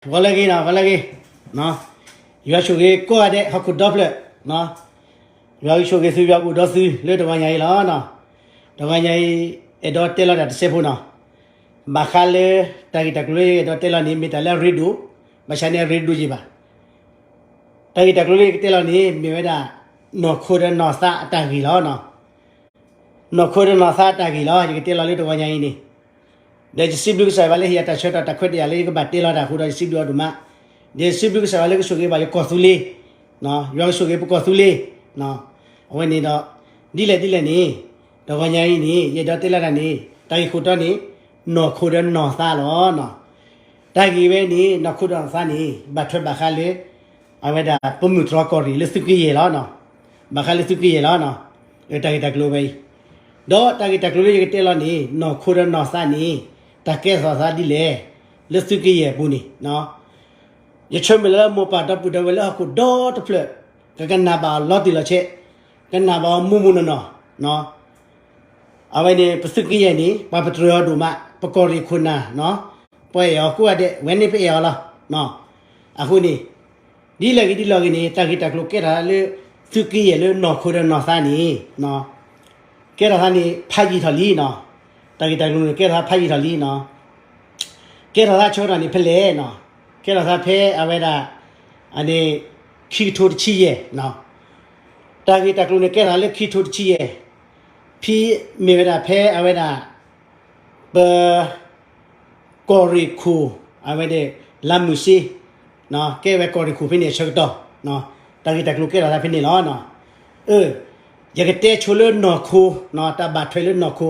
ဂီၤလၢအဂ့ၤနီၤ, ဂီၤလၢအဂ့ၤ, ယွၤဆိၣ်ဂ့ၤကိးဂၤဒဲး ဟီၣ်ခိၣ်ဒီဖျၢၣ်, ယွၤဆိၣ်ဂ့ၤသု ယွၤကအိၣ်ဒီးသုလၢတဂီၤညါအံၤလီၤ. တဂီၤညါအံၤ အဲၣ်ဒိးတဲလီၤတၢ်တစဲးဖိနီၤ, ဘၣ်ဃးလၢ တၢ်ဂ့ၢ်တၢ်ကျိၤလၢအဲၣ်ဒိးတဲလီၤန့ၣ် မ့ၢ်တၢ်လၢအရ့ဒိၣ်, ဘၣ်ဆၣ်န့ၣ်အရ့ဒိၣ်ယံၤဘၣ်. တၢ်ဂ့ၢ်တၢ်ကျိၤလၢယကတဲလီၤန့ၣ် မ့ၢ်ဝဲဒၣ် နီၢ်ခိဒီးနီၢ်သးအတၢ်ဂ့ၢ်လီၤ. နီၢ်ခိဒီးနီၢ်သးအတၢ်ဂ့ၢ်လီၤ ယကတဲလီၤလၢတဂီၤညါအံၤန့ၣ်, ဒီးယစံးဘျုးကစၢ်ယွၤလၢဟ့ၣ်ယၤတၢ်ဆၢကတီၢ်တၢ်ခွဲးတၢ်ယာ်လၢ ယကဘၣ်တဲလီၤတၢ်အဃိဒီး ယစံးဘျုးအီၤဒိၣ်မး. ဒီးယစံးဘျုးကစၢ်ယွၤလၢကဆိၣ်ဂ့ၤဘၣ်ယကီၢ်သူလ့ၤ, ယွၤကဆိၣ်ဂ့ၤပကီၢ်သူလ့ၤ. အဝဲန့ၣ်ဒီး ဒ်လဲၣ်ဒ်လဲၣ်န့ၣ်, တဂီၤညါအံၤန့ၣ် ယအဲၣ်ဒိးတဲလီၤတၢ်န့ၣ် တၢ်ဂ့ၢ်ခိၣ်တီန့ၣ် နီၢ်ခိဒီးနီၢ်သးလီၤ. တၢ်ဂ့ၢ်ဝဲန့ၣ် နီၢ်ခိဒီးနီၢ်သးန့ၣ် ဘၣ်ထွဲဘၣ်ဃးလၢ အဝဲဒၣ် ပမုၢ်တြီၢ်ကီၢ်ရ့ၣ်လၢသုးက့ယဲၢ်လီၤ. ဘၣ်ဃးလၢသုးက့ယဲၢ်လီၤ. တၢ်ဂ့ၢ်တၢ်ကျိၤဝဲအံၤ, ဒီးတၢ်ဂ့ၢ်တၢ်ကျိၤလၢယကတဲလီၤန့ၣ် နီၢ်ခိဒီးနီၢ်သးန့ၣ် တၢ်ကဲထီၣ်သးဒ်လဲၣ် လၢသုးက့ယဲၢ်အပူၤန့ၣ်, ယဆၢမုၢ်လၢမိၢ်ပၢ်ဒီပုၢ်ဒီဝဲၢ်လၢဟီၣ်ခိၣ်ဒီတဖျၢၣ် ကကနၣ်ဘၣ်အီၤလီၤတံၢ်လီၤဆဲး, ကနၣ်ဘၣ်အီၤမိၢ်မိၢ်နီၢ်နီၢ်. အဝဲန့ၣ် ပသုးက့ယဲၢ်န့ၣ် ပှၤပတြၢၤအီၤဒိၣ်မး, ပကီၢ်ရ့ၣ်ခိၣ်နၢ်, ပှၤအဲၣ်အီၤကိးဂၤဒဲး, ဝဲန့ၣ်ပအဲၣ်အီၤလီၤ. အဃိန့ၣ် ဒ်လဲၣ်ဂ့ၤဒ်လဲၣ်ဂ့ၤန့ၣ် တၢ်ဂ့ၢ်တၢ်ကျိၤကဲထီၣ်လၢ သုးက့ယဲၢ်လၢနီၢ်ခိဒီးနီၢ်သးန့ၣ် ကဲထီၣ်သးန့ၣ် ဖးယံာ်ထီၣ်လံနီၤ. တၢ်ဂ့ၢ်တၢ်ကျိၤန့ၣ် ကဲထီၣ်သးဖးယံာ်ထီၣ်လံနီၤ. ကဲထီၣ်သးဆၢကတီၢ်န့ၣ်ဖဲလဲၣ်နီၤ. ကဲထီၣ်သးဖဲအဝဲဒၣ် အန့ၣ် ခံကထိတဆံယဲၢ်နီၤ. တၢ်ဂ့ၢ်တၢ်ကျိၤန့ၣ် ကဲထီၣ်လၢခံကထိတဆံယဲၢ်, ဖဲမ့ၢ်ဝဲဒၣ်ဖဲအဝဲဒၣ် ပ ကီၢ်ရ့ၣ်ခိၣ် အဝဲဒၣ် လါမုၢ်စ့ ကဲဝဲကီၢ်ရ့ၣ်ခိၣ်ဖဲန့ၣ်အဆၢကတီၢ်, တၢ်ဂ့ၢ်တၢ်ကျိၤကဲထီၣ်သးဖဲန့ၣ်လီၤ. ယကတဲဆိလၢနီၢ်ခိ, တၢ်ဘၣ်ထွဲလၢနီၢ်ခိ,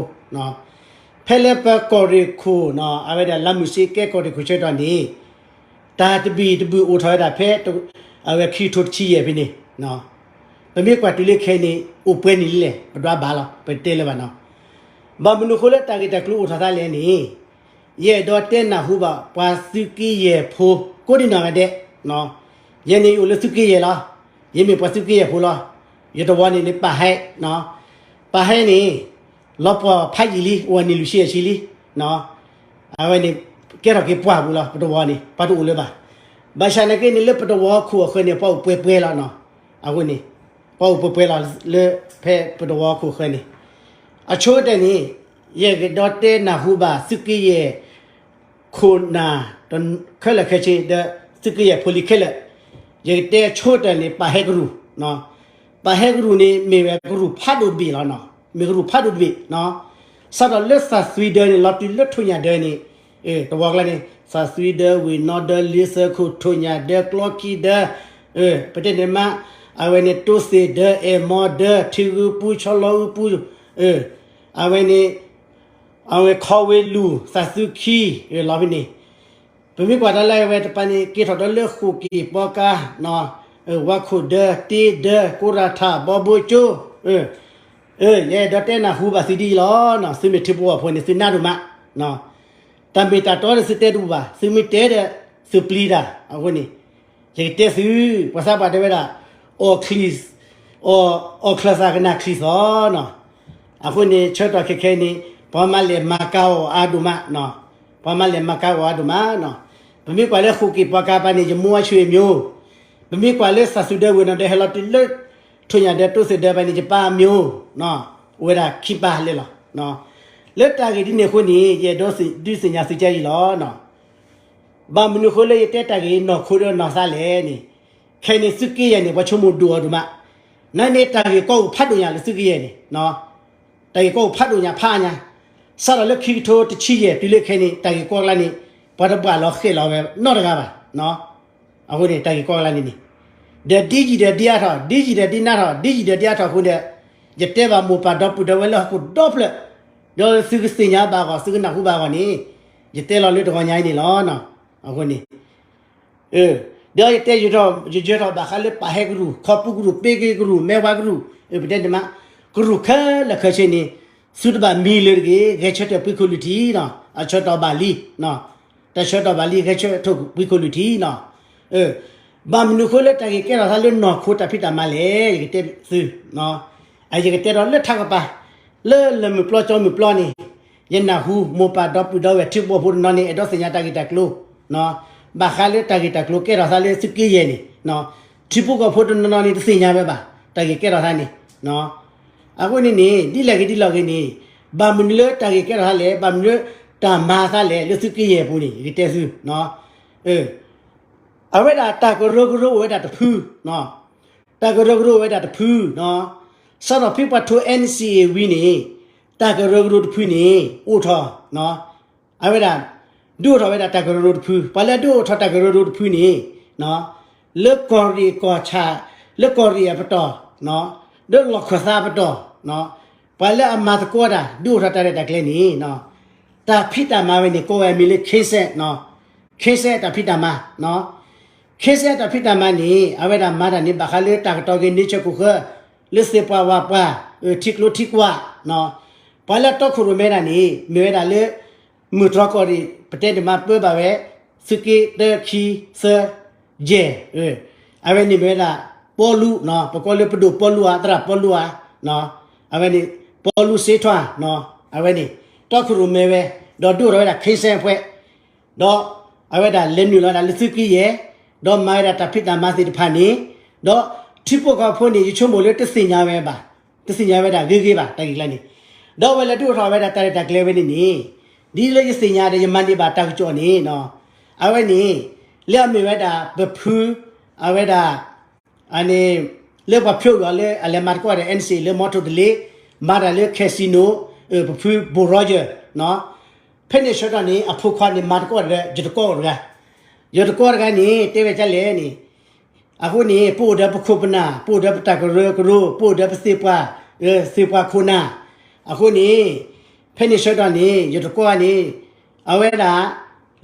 ဖဲလၢပကီၢ်ရ့ၣ်ခိၣ်နီၤ အဝဲဒၣ်လါမုၢ်စ့ကဲကီၢ်ရ့ၣ်ခိၣ်ဆၢကတီၢ်န့ၣ် တၢ်တဘ့ၣ်တဘ့ၣ်အိၣ်ထီၣ်ဝဲဒၣ်ဖဲ အဝဲခံကထိတဆံယဲၢ်ဖဲန့ၣ်, ပမ့ၢ်ကွၢ်တုၤလၢခဲအံၤန့ၣ် အိၣ်ပှဲၤနံၣ်လံလဲၣ် ပဒွးဘၣ်လီၤ ပတဲလၢၤဘၣ်နီၤ. ဘၣ်မနုၤအဃိလၢတၢ်ဂ့ၢ်တၢ်ကျိၤအိၣ်ထီၣ်သးလဲၣ်န့ၣ်, ယအဲၣ်ဒိးတဲနၢ်ဟူဘၣ်ပှၤသုးက့ယဲၢ်ဖိ ကိးဒံနီၢ်ဂၤဒဲး, ယဲန့ၣ်ယအိၣ်လၢသုးက့ယဲၢ်လီၤ. ယမ့ၢ်ပှၤသုးက့ယဲၢ်ဖိလီၤ. ယတဝီန့ၣ်န့ၣ် ပၢ်ဟဲ, ပၢ်ဟဲန့ၣ် လီၤပှီၢ်ဖးယံာ်လံ အိၣ်ဝဲနံၣ်လွံၢ်ဆံယဲၢ်ဆံလံ. အဝဲန့ၣ် ကဲထီၣ်က့ၤပှၢ်ပူၤလီၤ ပတဝီန့ၣ် ပှၤတအိၣ်လၢၤဘၣ်. ဘၣ်ဆၣ်နာ်က့န့ၣ် လၢပတဝီခိၣ်အဃၢၤန့ၣ် ပှၤအိၣ်ပှဲၤပှဲၤလီၤနီၤ. အဃိန့ၣ် ပှၤအိၣ်ပှဲၤပှဲၤလီၤလၢ ဖဲပတဝီခိၣ်အဃၢၤန့ၣ်, အဆိကတၢၢ်န့ၣ် ယအဲၣ်ဒိးတဲနၢ်ဟူဘၣ်သုးက့ယဲၢ် ခိၣ်နၢ် ခဲလၢာ်ခဲဆ့ ဒီးသုးက့ယဲၢ်ဖိလံၤခဲလၢာ်, ယကတဲဆိကတၢၢ်န့ၣ် ပၢ်ဟဲကရူၢ်, ပၢ်ဟဲကရူၢ်န့ၣ် မ့ၢ်ဝဲကရူၢ်ဖးဒိၣ်တဘ့ၣ်လီၤ. မ့ၢ်ကရူၢ်ဖးဒိၣ်တဘ့ၣ်, စးထီၣ်လၢသးသွံဒၢန့ၣ် လီၤတုၤလၢထိၣ်ညၣ်ဒၢန့ၣ်, တဝီကျါန့ၣ် သးသွံဒၢ ဝ့ၢ်နီဒၢ လ့သၢခိၣ် ထိၣ်ညၣ်ဒၢ ကျီခံဒၢ, ပတဲန့ၣ်မး အဝဲန့ၣ် တိသ့ၣ်ဒၢ အဲၣ်မီဒၢ ထံဂုပူ ဆီလီအူပူ, အဝဲန့ၣ် အဝဲခီဝ့လူၢ် သးသူခံ လီၤဖဲန့ၣ်, ပမ့ၢ်ကွၢ်တၢ်လၢအဝဲတပၤန့ၣ် ကဲထီၣ်ဒီးလၢဃိၣ်က့ၣ်ပီကါ, ဝါခိၣ်ဒၢ တ့ဒၢ ကိရၤထၣ် ဘီဘိကၠိ, ယအဲၣ်ဒိးတဲနၢ်ဟူဘၣ်သုဒ်အံၤလီၤ. သုမ့ၢ်ထံဖိကီၢ်ဖိန့ၣ် သုနၢ်ဒိၣ်မး, တၢ်မ့ၢ်တၢ်တီဒီးသုတဲတဘူၣ်ဘၣ်, သုမ့ၢ်တဲဒီး သုပျံၤတၢ်အဃိန့ၣ်, ယကတဲသု, ပှၤသးပှၢ်တဲဝဲဒၣ် အီၣ်ချံ, အီၣ်ချၢၣ်သးကနၣ်ချံသီနီၤ. အဃိန့ၣ် ဆၢကတီၢ်ခဲခဲအံၤန့ၣ် ပှၤမၤလဲၢ်မၤကၤအီၤအါဒိၣ်မး, ပှၤမၤလဲၢ်မၤကၤအီၤအါဒိၣ်မးနီၤ. ပမ့ၢ်ကွၢ်လၢဃိၣ်က့ၣ်ပီကါပၤန့ၣ် ယမိၢ်အဆွေမျိုး, ပမ့ၢ်ကွၢ်လၢသးသူဒၢဝ့ၢ်နီၢ်ဒၢဟဲလီၤတုၤလၢ ထိၣ်ညၣ်ဒၢတိသ့ၣ်ဒၢပၤန့ၣ် ယပၢ်အမျိုး, အိၣ်ဝဲဒၣ်ခံပၢ်လၢလီၤ. လၢတၢ်ဂ့ၢ်ဒ်န့ၣ်အဃိန့ၣ် ယအဲၣ်ဒိးဒုးသ့ၣ်ညါသုကဲအံၤလီၤ. ဘၣ်မနုၤအဃိလၢယတဲတၢ်ဂ့ၢ်နီၢ်ခိဒီးနီၢ်သးလဲၣ်န့ၣ်, ခဲအံၤန့ၣ်သုးက့ယဲၢ်န့ၣ် ပှၤဆိကမိၣ်ဒိၣ်အီၤဒိၣ်မး, နာ်န့ၣ်တၢ်ဂ့ၢ်ကီအိၣ်ဖးဒိၣ်ညါလၢသုးက့ယဲၢ်န့ၣ်, တၢ်ဂ့ၢ်ကီအိၣ်ဖးဒိၣ်ညါဖးညါ, စးထီၣ်လၢခံကထိတဆံယဲၢ်တုၤလၢခဲအံၤန့ၣ် တၢ်ဂ့ၢ်ကီကျါန့ၣ် ပှၤတဘၣ်လီၤဃဲၣ်လီၤဝဲနီတဂၤဘၣ်. အဃိန့ၣ် တၢ်ဂ့ၢ်ကီကျါန့ၣ်န့ၣ်, ဒီးဒ်ယံာ်ဒီးဒ်အါထီၣ် ဒ်ယံာ်ဒီးဒ်နါထီၣ် ဒ်ယံာ်ဒီးဒ်အါထီၣ်အဃိဒီး, ယတဲဘၣ်မိၢ်ပၢ်ဒီပုၢ်ဒီဝဲၢ်လၢဟီၣ်ခိၣ်ဒီဖျၢၣ်, ဒီးသုကသ့ၣ်ညါဘၣ်အဂီၢ် သုကနၢ်ဟူဘၣ်အဂီၢ်န့ၣ်, ယတဲလီၤလၢတဂီၤညါအံၤန့ၣ်လီၤ. အဃိန့ၣ် ဒီးယတဲ ယယၢၤထီၣ်ဘၣ်ဃးလၢပၢ်ဟဲကရူၢ် ခီပူကရူၢ် ပ့က့ကရူၢ် မဲဝါကရူၢ် ပတဲန့ၣ်မး, ကရူၢ်ခဲလၢာ်ခဲဆ့န့ၣ်, သုတဘၣ်မံလၢတဂ့ၤ ဂဲၤဆၢထၢၣ်ပှၤခိၣ်လုၢ်ထံနီၤ, အဆၢတီၢ်ဘၣ်လံ, တၢ်ဆၢတီၢ်ဘၣ်လံ ဂဲၤဆၢထၢၣ်ပှၤခိၣ်လုၢ်ထံနီၤ. ဘၣ်မနုၤအဃိလၢတၢ်ဂ့ၢ်ကဲထီၣ်သးလၢနီၢ်ခိတၢ်ဖံးတၢ်မၤလဲၣ် ယကတဲသု, ယကတဲဒီးလၢထးကပၤ, လၢလၢၢ်မုၢ်ပျီကၠီမုၢ်ပျီန့ၣ်, ယနၢ်ဟူမိၢ်ပၢ်ဒီပုၢ်ဒီဝဲၢ်ထံဖိကီၢ်ဖိတနီၤန့ၣ် အဲၣ်ဒိးသ့ၣ်ညါတၢ်ဂ့ၢ်တၢ်ကျိၤ, ဘၣ်ဃးလၢတၢ်ဂ့ၢ်တၢ်ကျိၤကဲထီၣ်သးလၢသုးက့ယဲၢ်န့ၣ်, ထံဖိကီၢ်ဖိတနီၤနီၤန့ၣ် တသ့ၣ်ညါဝဲဘၣ် တၢ်ဂ့ၢ်ကဲထီၣ်သးန့ၣ်. အဃိန့ၣ်န့ၣ် ဒ်လဲၣ်ဂ့ၤဒ်လဲၣ်ဂ့ၤန့ၣ်, ဘၣ်မနုၤလၢတၢ်ဂ့ၢ်ကဲထီၣ်သးလဲၣ်, ဘၣ်မနုၤလၢတၢ်မၤသးလဲၣ် လၢသုးက့ယဲၢ်အပူၤန့ၣ် ယကတဲသု အဝဲဒၣ်တၢ်ကရၢကရိအိၣ်ဝဲဒၣ်တဖု, တၢ်ကရၢကရိအိၣ်ဝဲဒၣ်တဖု, စးထီၣ်ဖဲပှၤထိး NCA ဝံၤန့ၣ်, တၢ်ကရၢကရိတဖုန့ၣ် အိၣ်ထီၣ်, အဝဲဒၣ် ဒုးအိၣ်ထီၣ်ဝဲဒၣ်တၢ်ကရၢကရိတဖု, ပှၤလၢအဒုးအိၣ်ထီၣ်တၢ်ကရၢကရိတဖုန့ၣ်, လၢကီၢ်ရ့ၣ်ကီၢ်ဆၣ်, လၢကီၢ်ရ့ၣ်အပတီၢ်, လၢလီၢ်ခၢၣ်သးအပတီၢ်, ပှၤလၢအမၤသကိးတၢ် ဒုးအိၣ်ထီၣ်တၢ်ရဲၣ်တၢ်ကျဲၤန့ၣ်, တၢ်ဖံးတၢ်မၤဝဲန့ၣ် ကိးဝဲအမံၤလၢ ခ့စဲး, ခ့စဲးတၢ်ဖံးတၢ်မၤ, ခ့စဲးတၢ်ဖံးတၢ်မၤန့ၣ် အဝဲဒၣ်မၤတၢ်န့ၣ် ဘၣ်ဃးလၢတၢ်ကတီၤက့ၤန့ဆၢၣ်ခိၣ်ဃၢၤ, လၢသ့ၣ်ပှၢ်ဝၣ်ပှၢ်, ထံကျိထံကွာ်, ပှၤလၢတီခိၣ်ရိၣ်မဲတၢ်န့ၣ် မ့ၢ်ဝဲဒၣ်လၢ မုၢ်တြီၢ်ကီၢ်ရ့ၣ် ပတဲဒ်မၤပၢဘၣ်ဝဲ, သုးက့တၢခံသၢယဲၢ်, အဝဲန့ၣ်မ့ၢ်ဝဲဒၣ် ပီလူ, ပကိးလၢပဒိၣ်ပီလူဧါ, သရၣ်ပီလူဧါ, အဝဲန့ၣ် ပီလူစ့ထွါ, အဝဲန့ၣ် တီခိၣ်ရိၣ်မဲဝဲ, ဒီးဒုးအိၣ်ထီၣ်ဝဲဒၣ် ခ့စဲး အဖွဲ့, ဒီးအဝဲဒၣ်လဲၤနုာ်လီၤဝဲဒၣ်လၢသုးက့ယဲၢ်, ဒီးမၤဝဲဒၣ်တၢ်ဖံးတၢ်မၤသ့ၣ်တဖၣ်န့ၣ်, ဒီးထံဖိကီၢ်ဖိန့ၣ် ယဆိကမိၣ်လၢတသ့ၣ်ညါဝဲဘၣ်, တသ့ၣ်ညါဝဲဒၣ်ဂ့ၤဂ့ၤဘၣ် တၢ်ဂ့ၢ်ကျဲန့ၣ်, ဒီးအဝဲလဲၤဒုးအိၣ်ထီၣ်ဝဲဒၣ်တၢ်ရဲၣ်တၢ်ကျဲၤဝဲန့ၣ်န့ၣ်, ဒ်လၢယသ့ၣ်ညါဒီးယမၤန့ၢ်ဘၣ်တၢ်ကစီၣ်န့ၣ်, အဝဲန့ၣ် လၢအမ့ၢ်ဝဲဒၣ်ပဖု, အဝဲဒၣ် အန့ၣ် လၢပှၤဖျိအီၤလၢအလဲၤမၤသကိးဒီး NCA လၢမီထိၣ်တလ့, မၤတၢ်လၢ casino, ပဖု ဘိၣ်ရီယၢၢ်, ဖဲန့ၣ်ဆၢကတီၢ်န့ၣ် အဖိခွါန့ၣ် မၤသကိးဒီးယတကိးအိၣ်တဂၤ, ယတကိးတဂၤန့ၣ် တဲဝဲဒ်လဲၣ်န့ၣ်, အဃိန့ၣ် ပအိၣ်ဒီးပခိၣ်ပနၢ်, ပအိၣ်ဒီးပတၢ်ကရၢကရိ, ပအိၣ်ဒီးပသ့ၣ်ပှၢ်, သ့ၣ်ပှၢ်ခိၣ်နၢ်, အဃိန့ၣ် ဖဲန့ၣ်ဆၢကတီၢ်န့ၣ် ယတကိးန့ၣ် အဝဲဒၣ်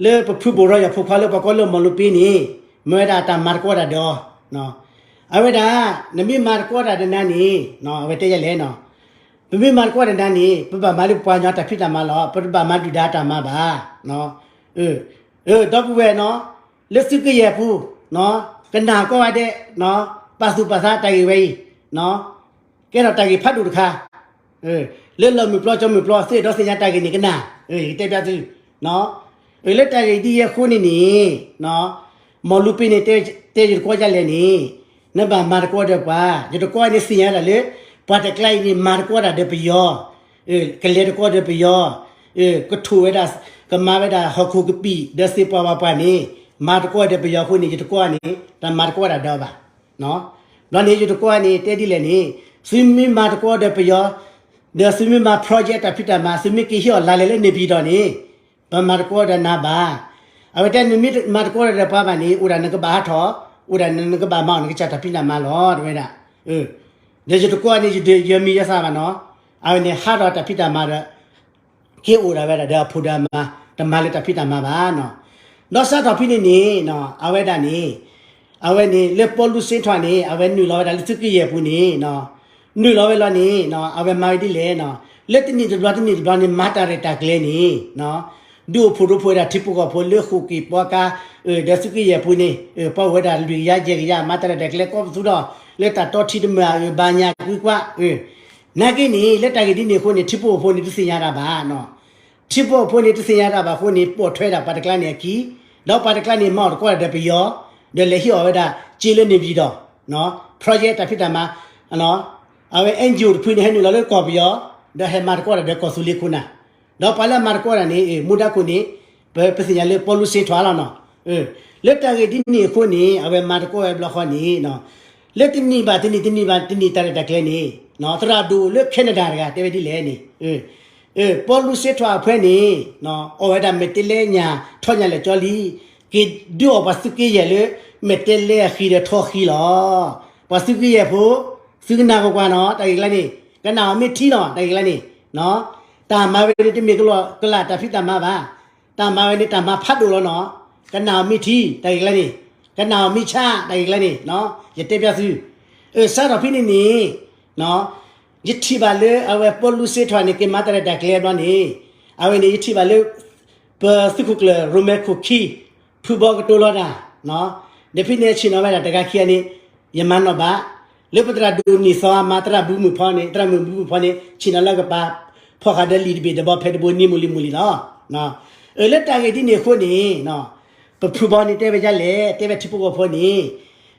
လၢပဖုဘိၣ်ရီယီၤဖိခွါလၢပှၤကိးလၢမီၤလူပ့န့ၣ်, မ့ၢ်ဝဲဒၣ်တၢ်မၤသကိးတၢ်ဒီးအီၤ, အဝဲဒၣ် နမ့ၢ်မၤသကိးတၢ်ဒီးနၤန့ၣ်, အဝဲတဲယဲလဲၣ်, ပမ့ၢ်မၤသကိးဒီးနၤန့ၣ် ပဘၣ်မၤလၢပပှၤကညီတၢ်ဖံးတၢ်မၤလီၤ, ပတဘၣ်မၤဒုၣ်ဒါတၢ်မၤဘၣ်. ဒီပုၢ်ဝဲၢ်နီၤ, လၢသုးက့ယဲၢ်ပူၤ, ကနၣ်ကိးဂၤဒဲး, ပာ်သူၣ်ပာ်သးတၢ်ဂ့ၢ်ဝဲအံၤ, ကဲထီၣ်တၢ်ဂ့ၢ်ဖးဒိၣ်တခါ, လၢလီၢ်မုၢ်ပျီကၠီမုၢ်ပျီ သုအဲၣ်ဒိးသ့ၣ်ညါတၢ်ဂ့ၢ်န့ၣ်ကနၣ်, ယကတဲပျးသု, လၢတၢ်ဂ့ၢ်ဒ်အံၤအဃိန့ၣ်န့ၣ်, မီၤလူပ့န့ၣ် တဲယတကိးဒ်လဲၣ်န့ၣ်, နဘၣ်မၤသကိးဒီးပှၤ, ယတကိးန့ၣ်သ့ၣ်ညါဒၣ်လၢ ပှၤတကျါအံၤန့ၣ် မၤသကိးတၢ်ဒီးပယီၤ, ကလဲၤသကိးဒီးပယီၤ, ကထိၣ်ဝဲဒၣ်, ကမၤဝဲဒၣ်ဟီၣ်ခိၣ်ကပံာ်ဒီးသ့ၣ်ပှၢ်ဝၣ်ပှၢ်န့ၣ်, မၤသကိးဒီးပယီၤအဃိန့ၣ် ယတကိးန့ၣ် တၢ်မၤသကိးတၢ်ဒီးဘၣ်. ဘျီန့ၣ် ယတကိးန့ၣ် တဲဒ်လဲၣ်န့ၣ်, သုမ့ၢ်မၤသကိးဒီးပယီၤ, ဒီးသုမ့ၢ်မၤ project တၢ်ဖံးတၢ်မၤ သုမ့ၢ်က့ၤဟ့ၣ်အီၤလါလဲၤလၢန့ၣ်ပံၤဒီးန့ၣ်, ပမၤသကိးဒီးနၤဘၣ်. အဝဲတဲနမ့ၢ်မၤသကိးဒီးပှၤဘၣ်န့ၣ် အိၣ်ဒၣ်နကဘၣ်ဟးထီၣ်, အိၣ်ဒၣ်နကဘၣ်မၤအီၤ နကစၢ်တၢ်ဖံးတၢ်မၤလီၤ တဲဝဲဒၣ်. ဒီးယတကိးန့ၣ် ယဒုးယမံၤယသးဘၣ်နီၤ, အဝဲန့ၣ်ဟးထီၣ်တၢ်ဖံးတၢ်မၤဒီး က့ၤအိၣ်ဒၣ်ဝဲဒၣ်ဒီးအဖိဒီးအမါ, တမၤလၢတၢ်ဖံးတၢ်မၤဘၣ်နီၤ. ဒီးစးထီၣ်ဖဲန့ၣ်န့ၣ်, အဝဲဒၣ်န့ၣ်, အဝဲန့ၣ် လၢပီလူစ့ထွါန့ၣ် အဝဲနုာ်လီၤဝဲဒၣ်လၢသုးက့ယဲၢ်ပူၤန့ၣ်, နုာ်လီၤဝဲလီၤန့ၣ်, အဝဲမၤဝဲဒ်လဲၣ်, လၢတနံၣ်တဘျီတနံၣ်တဘျီန့ၣ် မၤတၢ်ရဲၣ်တၢ်ကျဲၤန့ၣ်, ဒုးအိၣ်ဖှိၣ်ရိဖှိၣ်ဝဲဒၣ်ထံဖိကီၢ်ဖိလၢဃိာ်က့ၤပီကါ, ဒီးသုးက့ယဲၢ်ပူၤန့ၣ်, ပှၤအိၣ်ဝဲဒၣ်လွံၢ်ကယၤယဲၢ်ကယၤ မၤတၢ်ရဲၣ်တၢ်ကျဲၤကိးပသူထီၣ်, လၢတၢ်တီထံတမၢၢ်အဘၣ်ညါကွံာ်ကွၢ်, နာ်က့န့ၣ် လၢတၢ်ဂ့ၢ်ဒ်န့ၣ်အဃိန့ၣ် ထံဖိကီၢ်ဖိန့ၣ် တသ့ၣ်ညါတၢ်ဘၣ်. ထံဖိကီၢ်ဖိန့ၣ် တသ့ၣ်ညါတၢ်ဘၣ်အဃိန့ၣ် ပိာ်ထွဲဒၣ်ပှၤတကျါန့ၣ်အခံ, ဒီးပှၤတကျါန့ၣ် မၤအီၣ်သကိးတၢ်ဒီးပယီၤ, ဒီးလဲၤဟ့ၣ်အီၤဝဲဒၣ် စ့လၢန့ၣ်ပံၤဒီး, project တၢ်ဖံးတၢ်မၤ, အဝဲ NGO တဖုန့ၣ် ဟဲနုာ်လီၤလၢကီၢ်ပယီၤ, ဒီးဟဲမၤသကိးတၢ်ဒီးကီၢ်သူလ့ၤခိၣ်နၢ်, ဒီးပှၤလၢအမၤသကိးတၢ်န့ၣ် မူဒါခိၣ်န့ၣ်, ပပသ့ၣ်ညါလၢပီလူစ့ထွါလီၤနီၤ. လၢတၢ်ဂ့ၢ်ဒ်န့ၣ်အဃိန့ၣ် အဝဲမၤသကိးဝဲဘျီဃီန့ၣ်, လၢတနံၣ်ဘၣ်တနံၣ် တနံၣ်ဘၣ်တနံၣ် တၢ်ရဲၣ်တၢ်ကျဲၤန့ၣ်, သရၣ်ဒိၣ်လၢ Canada တဂၤ တဲဝဲဒ်လဲၣ်န့ၣ်, ပီလူစ့ထွါအဖၢန့ၣ်, အီၣ်ဝဲဒၣ်မဲာ်တဲးလဲညၣ်ထီညၣ်လဲၣ်ကၠီလံ, က့ၤဒုးအီၣ်ပှၤသုးက့ယဲၢ်လၢ မဲာ်တဲးလဲအဃံဒီးထီဃံလီၤ. ပှၤသုးက့ယဲၢ်ဖိ, သုကနၣ်ကွၢ်ကွၢ်နီၤ တၢ်ဂ့ၢ်ကျါန့ၣ်, ကနၣ်အီၤမ့ၢ်ထံလီၤ တၢ်ဂ့ၢ်ကျါန့ၣ်, တၢ်မၤဝဲန့ၣ်တမ့ၢ်ကလီကလးတၢ်ဖံးတၢ်မၤဘၣ်, တၢ်မၤဝဲန့ၣ်တၢ်မၤဖးဒိၣ်လီၤနီၤ, ကနၣ်အီၤမ့ၢ်ထံ တၢ်ဂ့ၢ်ကျါန့ၣ်, ကနၣ်အီၤမ့ၢ်ဆါ တၢ်ဂ့ၢ်ကျါန့ၣ်, ယတဲပျးသု, စးထီၣ်ဖဲန့ၣ်န့ၣ်, ယထံၣ်ဘၣ်လၢအဝဲပီလူစ့ထွါန့ၣ် က့ၤမၤတၢ်ရဲၣ်တၢ်ကျဲၤဘျီန့ၣ်, အဝဲန့ၣ် ယထံၣ်ဘၣ်လၢ ပသုးခိၣ်ကျၢၢ်ရိၣ်မဲခိၣ်ခံ ဖုဘီကတိၤလီၤတၢ်, ဒီးဖဲန့ၣ်ဆ့ၣ်နီၤဝဲဒၣ်တဂၤခံဂၤန့ၣ်, ယမၤနီၣ်ဘၣ်, လၢပသရၣ်ဒိၣ်နံၣ်သီမၤသရၣ်ဘုမုၢ်ဖီန့ၣ်, သရၣ်မုၢ်ဘုမုၢ်ဖီန့ၣ် ဆ့ၣ်နီၤလၢကပၤ ဖီၣ်ဃာ်ဒီးလံာ်တဘ့ၣ်ဒီးဘီဖဲတဘိနံၤမုၢ်လံမုၢ်လံလီၤ. လၢတၢ်ဂ့ၢ်ဒ်န့ၣ်အဃိန့ၣ်, ပဖုဘီန့ၣ်တဲဝဲဒ်လဲၣ်, တဲဝဲထံဖိကီၢ်ဖိန့ၣ်,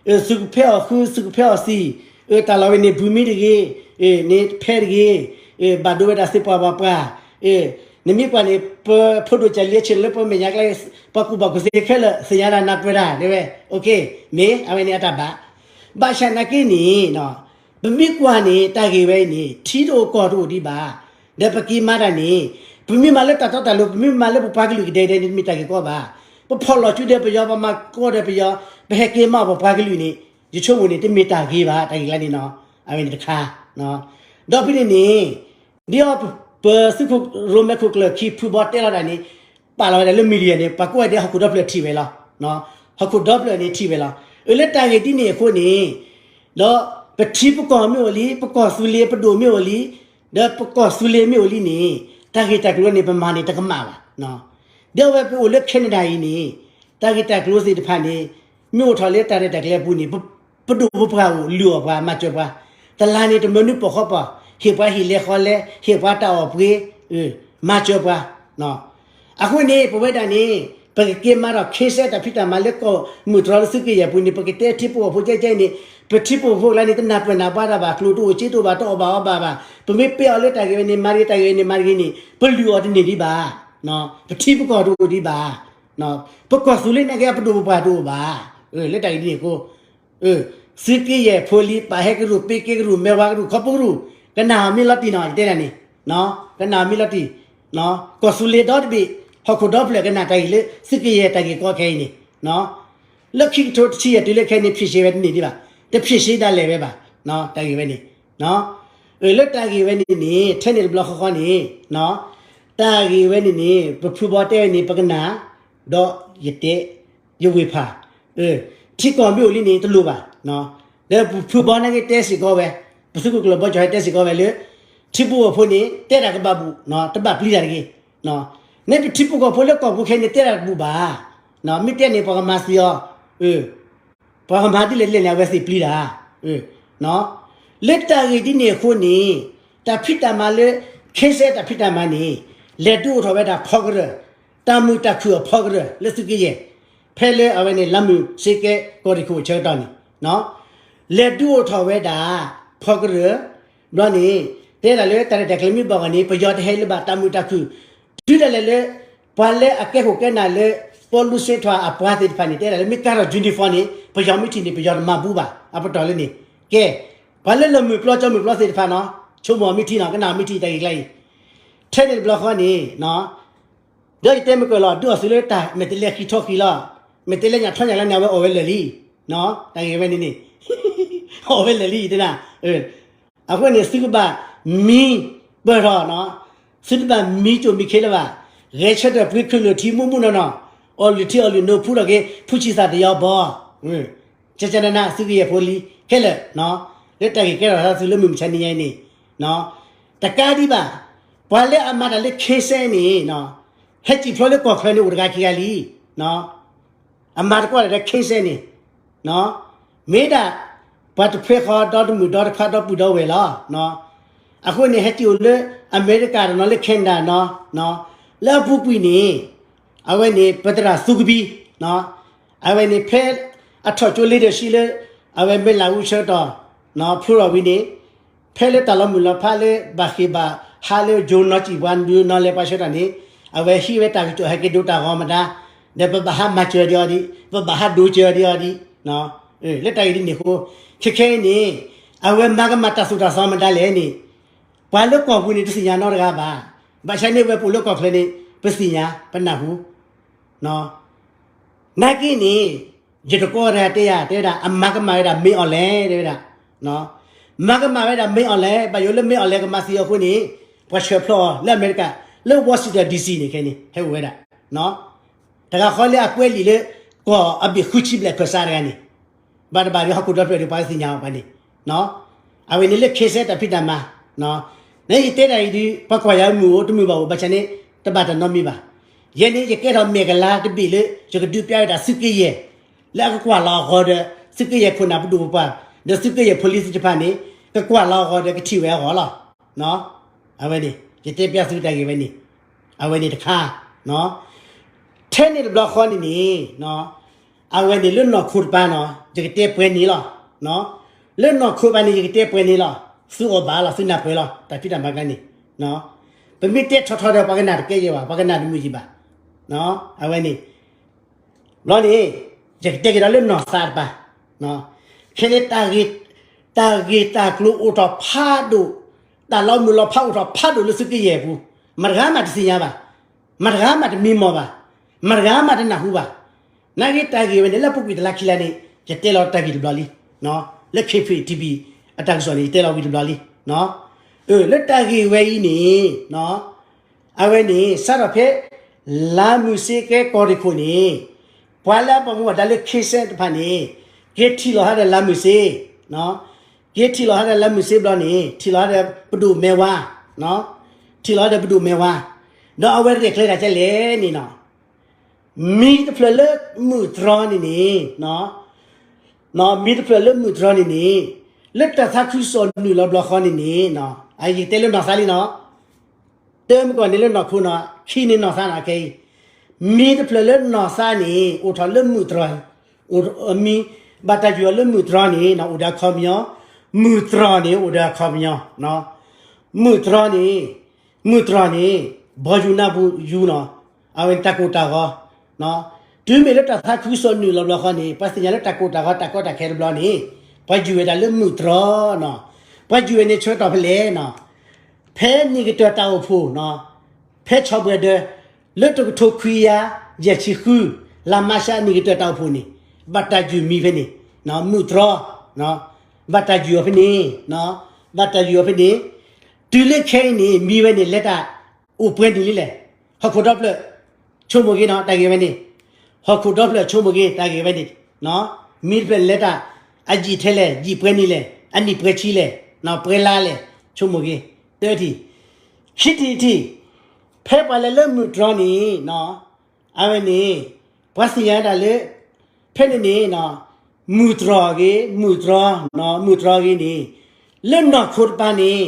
အၢ သုကဖဲးအီၤဃု သုကဖဲးအီၤသံ, အၢ တၢ်လီၢ်ဝဲန့ၣ် ဘုမံတဂ့ၤ, အၢ န့ၣ်တဖဲတဂ့ၤ, အၢ ဘၣ်ဒိဝဲဒၣ်သုပှၤဘၣ်ပှၤ, အၢ နမ့ၢ်ကွၢ်န့ၣ် ပဖိဒိၣ်ကၢ်လံအဆ့ၣ်လၢပမဲာ်ညါကျါ, ပှၤကူၣ်ဘၣ်ကူၣ်သ့ခဲလၢာ် သ့ၣ်ညါဒၣ်နၢ်ပၢၢ်တၢ် တဲဝဲ, မ့ၢ်အဝဲန့ၣ်အတၢ်ဘၣ်, ဘၣ်ဆၣ်နာ်က့န့ၣ် ပမ့ၢ်ကွၢ်န့ၣ် တၢ်ဂ့ၢ်ဝဲအံၤန့ၣ် ထံတအိၣ်ကီၢ်တအိၣ်ဒံးဘၣ်, ဒီးပက့ၤမၤတၢ်န့ၣ် ပမ့ၢ်မၤလၢတၢ်တီတၢ်လိၤ ပမ့ၢ်မၤလၢပပှၤကလုာ်ကဒဲကဒဲန့ၣ် တမ့ၢ်တၢ်ဂ့ၢ်ကီဘၣ်, ပဖီၣ်လီၤစုဒီးပယီၤ ပမၤကီဒီးပယီၤ ပဟဲက့ၤမၤအီၣ်ပပှၤကလုာ်န့ၣ် ယဆိကမိၣ်န့ၣ် တမ့ၢ်တၢ်ဂ့ၤဘၣ် တၢ်ဂ့ၢ်ကျါန့ၣ်နီၤ, အဝဲန့ၣ်တခါ, ဒီးဖဲန့ၣ်န့ၣ် ဒ်အီၤ ပသုးခိၣ်ရိၣ်မဲခိၣ်ကျၢၢ်ခံဖုဘီတဲလီၤတၢ်န့ၣ် ပာ်လီၤဝဲဒၣ်လၢ media န့ၣ် ပှၤကိးဂၤဒဲးဟီၣ်ခိၣ်ဒီဖျၢၣ်ထံၣ်ဝဲလီၤ, ဟီၣ်ခိၣ်ဒီဖျၢၣ်န့ၣ်ထံၣ်ဝဲလီၤ, အၢ လၢတၢ်ဂ့ၢ်ဒ်န့ၣ်အဃိန့ၣ် ဒီးပထံပကီၢ်မ့ၢ်အိၣ်လံ ပကီၢ်သူလ့ၤပဒိၣ်မ့ၢ်အိၣ်လံ, ဒီးပကီၢ်သူလ့ၤမ့ၢ်အိၣ်လံန့ၣ် တၢ်ဂ့ၢ်တၢ်ကျိၤန့ၣ် ပမၤန့ၣ်တကမၣ်ဘၣ်, ဒီးအဝဲပအိၣ်လၢ Canada အံၤန့ၣ် တၢ်ဂ့ၢ်တၢ်ကျိၤသ့ၣ်တဖၣ်န့ၣ် မ့ၢ်အိၣ်ထီၣ်လၢတၢ်ရဲၣ်တၢ်ကျဲၤအပူၤန့ၣ် ပဒိၣ်ပပှၢ်အိၣ် လုၢ်အီၣ်ပှၤ မၤစၢၤပှၤ, တလါန့ၣ် တမၢနုၢ်ပိာ်ဃီပီၤ ဟ့ၣ်ပှၤဟံၣ်လဲဃီလဲ ဟ့ၣ်ပှၤတၢ်အီၣ်ပှ့ၤ မၤစၢၤပှၤ, အဃိန့ၣ် ပဝဲဒၣ်န့ၣ် ပကက့ၤမၤထီၣ် case တၢ်ဖံးတၢ်မၤလၢကီၢ်မုၢ်တြီၤလၢသုးက့ယဲၢ်ပူၤန့ၣ် ပကတဲထံဖိကီၢ်ဖိကဲကဲန့ၣ် ပထံဖိကီၢ်ဖိကျါန့ၣ် တနၢ်ပၢၢ်နၢ်ဘှါတၢ်ဘၣ် ကျိၤတအိၣ်စ့တအိၣ်ဘၣ် တအီၣ်ဘၣ်အီဘၣ်ဘၣ်, ပမ့ၢ်ပဲအီၤလၢတၢ်ဂ့ၢ်ဝဲန့ၣ် မၤတဂ့ၤ တၢ်ဂ့ၢ်ဝဲန့ၣ် မၤတဂ့ၤန့ၣ် ပလုၢ်အီၤတန့ၢ်ဒံးဘၣ်, ပထံပကီၢ်တအိၣ်ဒံးဘၣ်, ပကီၢ်သူလ့ၤနာ်က့အပဒိၣ်ပပှၢ်တအိၣ်ဘၣ်, လၢတၢ်ဂ့ၢ်ဒ်န့ၣ်အဃိ သုးက့ယဲၢ်ဖိလံၤ ပာ်ဟဲကရူၢ် ပ့က့ကရူၢ် မဲၢ်ဝါကရူၢ် ခီပူကရူၢ် ကနၣ်အီၤမ့ၢ်လီၤတံၢ်နီၤ ယတဲဒၣ်န့ၣ်, ကနၣ်အီၤမ့ၢ်လီၤတံၢ်, ကီၢ်သူလ့ၤဒီတဘ့ၣ် ဟီၣ်ခိၣ်ဒီဖျၢၣ်ကနၣ်တၢ်ဂ့ၢ်လၢသုးက့ယဲၢ်တၢ်ဂ့ၢ်ကီခဲအံၤန့ၣ်, လၢခံကထိတဆံယဲၢ်တုၤလၢခဲအံၤန့ၣ် ဖြေရှင်းဝဲတန့ၢ်ဒံးဘၣ်, တဖြေရှင်းဒၣ်လဲာ်ဝဲဘၣ်, တၢ်ဂ့ၢ်ဝဲန့ၣ်, လၢတၢ်ဂ့ၢ်ဝဲန့ၣ်န့ၣ် ထဲန့ၣ်တဘျီဃီဃီန့ၣ် တၢ်ဂ့ၢ်ဝဲန့ၣ်န့ၣ် ပဖုဘီတဲဝဲန့ၣ် ပကနၣ်, ဒီးယတဲ ယဝ့ၢ်ဖး, ထံကီၢ်မ့ၢ်အိၣ်လံန့ၣ် တလိၣ်ဘၣ်, ဒီးပဖုဘီနာ်က့တဲစ့ၢ်ကီးဝဲ, ပသုးခိၣ်ကျၢၢ်ဘီကၠီၤဟဲတဲစ့ၢ်ကီးဝဲလၢ ထံဖိကီၢ်ဖိန့ၣ် တဲတၢ်ကဘၣ်ဘူး, တဘၣ်ပျံၤတၢ်တဂ့ၤ, န့ၣ်ပထံဖိကီၢ်ဖိလၢကီၢ်ပူၤခဲအံၤန့ၣ် တဲတၢ်တဘူးဘၣ်, မ့ၢ်တဲန့ၣ် ပှၤကမၤသံအီၤ, ပှၤကမၤဒ်လဲၣ်လဲၣ်န့ၣ် အဝဲသ့ၣ်ပျံၤတၢ်, လၢတၢ်ဂ့ၢ်ဒ်န့ၣ်အဃိန့ၣ် တၢ်ဖံးတၢ်မၤလၢ ခဲစဲတၢ်ဖံးတၢ်မၤန့ၣ် လဲၤဒုးအိၣ်ထီၣ်ဝဲဒၣ်ဖီကရၢၢ်, တၢ်မုာ်တၢ်ခုၣ်အဖီကရၢၢ်လၢသုးက့ယဲၢ်, ဖဲလၢအဝဲန့ၣ် လါမုၢ်စ့ကဲကီၢ်ရ့ၣ်ခိၣ်ဆၢကတီၢ်န့ၣ် လဲၤဒုးအိၣ်ထီၣ်ဝဲဒၣ် ဖီကရၢၢ်, ဘျီန့ၣ် တဲဒၣ်လၢတၢ်ရဲၣ်တၢ်ကျဲၤမ့ၢ်ဘၣ်ဂီၢ်န့ၣ် ပယီၤတဟဲလၢၤဘၣ် တၢ်မုာ်တၢ်ခုၣ်, တုၤဒၣ်လဲာ်လၢ ပှၤလၢအကဲခိၣ်ကဲနၢ်လၢ ပီလူစ့ထွာ်အပှၤသ့ၣ်တဖၣ်န့ၣ် တဲဒၣ်လၢမ့ၢ်ကါထီၣ် uniform န့ၣ် ပယီၤမ့ၢ်ထံၣ်န့ၣ် ပယီၤတမၤဘူးဘၣ် အပတီၢ်လၢန့ၣ်, ကဲ, ပှၤလၢလီၤမုၢ်ပျီကၠီမုၢ်ပျီသ့ၣ်တဖၣ်နီၤ ဆိကမိၣ်အီၤမ့ၢ်ထံနီၤ ကနၣ်အီၤမ့ၢ်ထံတၢ်ဂ့ၢ်ကျါအံၤ, ထဲန့ၣ်တဘျီဃီန့ၣ် ဒီးယတဲမ့ၢ်ကၢၢ်လီၤ ဒုးအီၣ်သုလၢတၢ် မဲာ်တဲးလဲးဃံးထီၣ်ဃံးလီၤ, မဲာ်တဲးလဲးညၣ်ထီၣ်ညၣ်လီၤန့ၣ် အဝဲအီၣ်ဝဲလၢာ်လံ, တၢ်ဂ့ၢ်ဝဲန့ၣ်န့ၣ် အီၣ်ဝဲလၢာ်လံတဲဒၣ်, အဃိန့ၣ် သုကဘၣ်မံပၢၢ်ထီၣ်နီၤ, သုတဘၣ်မံကၠိၣ်မံခ့လၢၤဘၣ်, ဂဲၤဆၢထၢၣ်ပှ့ၤခုၣ်လၢာ်ထံမူးမူးနီၢ်နီၢ်, အီၣ်လုၢ်ထံအီၣ်လုၢ်နိဖူထီၣ်က့ၤ ဖုဆံသၣ်တယီဘီ ကကနန သုကယဲၢ်ဖိလံၤခဲလၢာ်, လၢတၢ်ဂ့ၢ်ကဲထီၣ်သးသုလၢမုၢ်မဆါနံၤညါအံၤန့ၣ်, တကးဒံးဘၣ်, ပှၤလၢအမၤတၢ်လၢ ခ့စဲ န့ၣ်, ဟဲစံၣ်ဖျိလၢကီၢ်ချၢန့ၣ် အိၣ်တဂၤခံဂၤလံ, အမၤတကွၢ်လၢာ်ဒီး ခ့စဲ န့ၣ်, မ့ၢ်ဒၣ် ပှၤတဖှဲဃီဒီတမုၢ်ဒီတခွါဒီပုၢ်ဒီဝဲၢ်လီၤ. အဃိန့ၣ် ဟဲစံၣ်အိၣ်လၢအမဲရကၤတနီၤလၢ Canada နီၤ, လၢအပူၤကွံာ်န့ၣ်, အဝဲန့ၣ် ပသရၣ်သူကဘံ, အဝဲန့ၣ်ဖဲအထီၣ်ကၠိ leadership လၢ အဝဲမ့ၢ်လၢအူဆၢကတီၢ်, ဖျိထီၣ်ဝံၤန့ၣ် ဖဲလၢတၢ်လီၤမုၢ်လီၤဖးလၢဘၣ်ဃ့ၢ်ဘၣ်ဟးလၢယိၤနီၢ်စံၣ်ပှၤဒုးနီၢ်လဲၤပှၤဆၢကတီၢ်န့ၣ်, အဝဲဟံးဝဲတၢ်ကစီၣ်ဟဲက့ၤဒိတၢ်ဂီၤမတၤ, ဒီးပဘၣ်ဟးမၤစၢၤဒံးအီၤဒံး, ပဘၣ်ဟးဒိစၢၤဒံးအီၤဒံး, လၢတၢ်ဂ့ၢ်ဒ်န့ၣ်အဃိ, ခဲခဲအံၤန့ၣ်, အဝဲမၤကမၣ်တၢ်သိၣ်တၢ်သီမတၤလဲၣ်န့ၣ်, ပှၤလၢကီၢ်ပူၤန့ၣ် တသ့ၣ်ညါနီတဂၤဘၣ်. ဘၣ်ဆၣ်န့ၣ်ဝဲပအိၣ်လၢကီၢ်ချၢန့ၣ် ပသ့ၣ်ညါ ပနၢ်ဟူ နာ်က့န့ၣ်, ယတကိးတဂၤတဲယၤ တဲဝဲဒၣ် အမၤကမၣ်ဝဲဒၣ် မင်းအောင်လှိုင် တဲဝဲဒၣ်, မၤကမၣ်ဝဲဒၣ် မင်းအောင်လှိုင်, ဘၣ်ယိၣ်လၢ မင်းအောင်လှိုင် ကမၤသံအီၤအဃိန့ၣ်, ပှၤဆှၢဖျိအီၤလၢအမဲရကၤ, လၢ Washington D C န့ၣ် ခဲန့ၣ် ဟဲအိၣ်ဝဲဒၣ်, တဂၤဃီလၢအကွဲလံာ်လၢ ကီၢ်အဘ့ၣ်ဃုဆံဘျဲၣ်ခၢၣ်စးတဂၤန့ၣ်, ဘၣ်တဘၣ်ဒီးဟီၣ်ခိၣ်ဒီဖျၢၣ်ဒီးပှၤသ့ၣ်ညါအီၤပှၤန့ၣ်, အဝဲန့ၣ်လၢ ခ့စဲ တၢ်ဖံးတၢ်မၤ, နယတဲတၢ်အံၤဒုး ပှၤကွၢ်ယၤမုာ်အိၣ် တမုာ်ဘၣ်အိၣ် ဘၣ်ဆၣ်န့ၣ် တဘၣ်တၢ်နီတမံၤဘၣ်. ယဲန့ၣ် ယကဲထီၣ်မဲာ်ကလါတဘ့ၣ်လၢ ယကဒုးပျးဝဲဒၣ်သုးက့ယဲၢ်, လၢအကကွၢ်လီၤအဂီၢ်ဒီး သုးက့ယဲၢ်ခိၣ်နၢ်ပဒိၣ်ပပှၢ်, ဒီးသုးက့ယဲၢ်ဖိလံၤသ့ၣ်တဖၣ်န့ၣ်, ကကွၢ်လီၤအဂီၢ်ဒီးကထံၣ်ဝဲအဂီၢ်လီၤ. အဝဲန့ၣ် ယတဲပျးသုတၢ်ဂ့ၢ်ဝဲန့ၣ်, အဝဲန့ၣ်တခါ ထဲန့ၣ်တဘျီဃီန့ၣ်န့ၣ်, အဝဲန့ၣ်လၢနီၢ်ခိတပၤနီၤ ယကတဲပှဲၤန့ၣ်လီၤ. လၢနီၢ်ခိတပၤန့ၣ် ယကတဲပှဲၤန့ၣ်လီၤ. သုအီၣ်ဘၣ်လီၤ သုနၢ်ပၢၢ်လီၤ တၢ်ဖံးတၢ်မၤကျါန့ၣ်, ပမ့ၢ်တဲထီထီဒီး ပှၤကနၣ်တကဲယဲၢ်ဘၣ် ပှၤကနၣ်တမုာ်ယံၤဘၣ်. အဝဲန့ၣ် ဘျီန့ၣ် ယကတဲက့ၤဒီးလၢနီၢ်သးတပၤ, ခဲန့ၣ် တၢ်ဂ့ၢ်တၢ်ကျိၤအိၣ်ထီၣ်ဖးဒိၣ်, တၢ်လီၤမုၢ်လီၤဖးအိၣ်ထီၣ်ဖးဒိၣ်လၢသုးက့ယဲၢ်အပူၤ, မတၤဂၤမးတသ့ၣ်ညါဘၣ်, မတၤဂၤမးတမံမီၢ်ဘၣ်, မတၤဂၤမးတနၢ်ဟူဘၣ်. နာ်က့တၢ်ဂ့ၢ်ဝဲန့ၣ် လၢအပူၤကွံာ်တလါခံလါန့ၣ် ယတဲလီၤတၢ်ဂ့ၢ်တဘျီလံ, လၢ ခ့ဖ့ၣ်ထံဘံၣ် အတၢ်ကစီၣ်န့ၣ် ယတဲလီၤဝံၤတဘျီလံ. လၢတၢ်ဂ့ၢ်ဝဲအံၤန့ၣ် အဝဲန့ၣ် စးထီၣ်ဖဲ လါမုၢ်စ့ကဲကီၢ်ရ့ၣ်ခိၣ်န့ၣ် ပှၤလၢအပာ်မူပာ်ဒါလၢ ခ့စဲတဖၣ်န့ၣ် က့ၤထံၣ်လီၤဟးဒီးလါမုၢ်စ့, က့ၤထံၣ်လီၤဟးဒီးလါမုၢ်စ့ဘျီန့ၣ် ထံၣ်လီၤဟးဒီးပဒိၣ်မဲၢ်ဝါ, ထံၣ်လီၤဟးဒီးပဒိၣ်မဲၢ်ဝါ, ဒီးအဝဲရဲၣ်ကျဲၤတၢ်ကလဲၣ်န့ၣ်နီၤ မံၤတဖျၢၣ်လၢမုၢ်တြီန့ၣ်န့ၣ်, မံၤတဖျၢၣ်လၢမုၢ်တြီန့ၣ်န့ၣ်, လၢတၢ်သးခုကစီၣ်နုာ်လီၤဘျီဃီန့ၣ်န့ၣ်, ယကတဲလၢနီၢ်သးလံနီၤ, တၢမုၢ်ကီၢ်န့ၣ်လၢနီၢ်ခိနီၤ, ခံန့ၣ်နီၢ်သးနီၤခဲအံၤ, မံၤတဖျၢၣ်လၢနီၢ်သးန့ၣ် အိၣ်ထီၣ်လၢမုၢ်တြီ, မံၤ ဘၣ်တၢ်ယုၢ်အီၤလၢမုၢ်တြီန့ၣ် အိၣ်ဒီးအခီပညီ, မုၢ်တြီန့ၣ် အိၣ်ဒီးအခီပညီ, မုၢ်တြီန့ၣ် မုၢ်တြီန့ၣ် ဘီယူၤနၢ်ပူၤယူၤနီၤ, အဝဲန့ၣ်တၢ်ကိၢ်တၢ်ဂီၤ, တုၤမ့ၢ်လၢတၢ်သးခုကစီၣ်နုာ်လီၤဘျီဃီန့ၣ် ပှၤသ့ၣ်ညါလၢတၢ်ကိၢ်တၢ်ဂီၤတၢ်ကီတၢ်ခဲတဘျီန့ၣ် ပှၤယုၢ်ဝဲဒၣ်လၢမုၢ်တြီနီၤ, ပှၤယုၢ်ဝဲန့ၣ်ဆၢကတီၢ်ဖဲလဲၣ်နီၤ, ဖဲနံၣ်ကတၢၢ်တၢ်အိၣ်ဖှိၣ်နီၤ, ဖဲဆီၣ်ဘှဲၣ်ဒၢး လၢတကထိခွံကယၤယဲၢ်ဆံဃု လါမးရှးနံၣ်ကတၢၢ်တၢ်အိၣ်ဖှိၣ်န့ၣ် ဘၣ်တၢ်ယုၢ်မံၤဖဲန့ၣ်, မုၢ်တြီ, ဘၣ်တၢ်ယုၢ်အီၤဖဲန့ၣ်, ဘၣ်တၢ်ယုၢ်အီၤဖဲန့ၣ်, တုၤလၢခဲအံၤန့ၣ် မံၤဝဲန့ၣ်လဲၤတၢ်အိၣ်ပှဲၤနံၣ်လံလဲၣ်, ဟီၣ်ခိၣ်ဒီဖျၢၣ်, ဆိကမိၣ်က့ၤနီၤ တၢ်ဂ့ၢ်ဝဲန့ၣ်, ဟီၣ်ခိၣ်ဒီဖျၢၣ်ဆိကမိၣ်က့ၤ တၢ်ဂ့ၢ်ဝဲန့ၣ်, မံၤတဖျၢၣ်န့ၣ်လဲၤတၢ်, အယံာ်ထဲလဲၣ် ယံာ်ပှဲၤနံၣ်လဲၣ် အနံၣ်ပှဲၤဆံလဲၣ်, ပှဲၤလါလဲၣ်, ဆိကမိၣ်က့ၤ, တၢထံၣ်, ခံထံၣ်တထံၣ်, ဖဲပှၤလဲၤလၢမုၢ်တြီန့ၣ် အဝဲန့ၣ် ပှၤသ့ၣ်ညါတၢ်လၢ ဖဲန့ၣ်န့ၣ် မုၢ်တြီၢ်ဂ့ၤ မုၢ်တြီ, မုၢ်တြီၢ်ဂ့ၤန့ၣ် လၢနီၢ်ခိတပၤန့ၣ်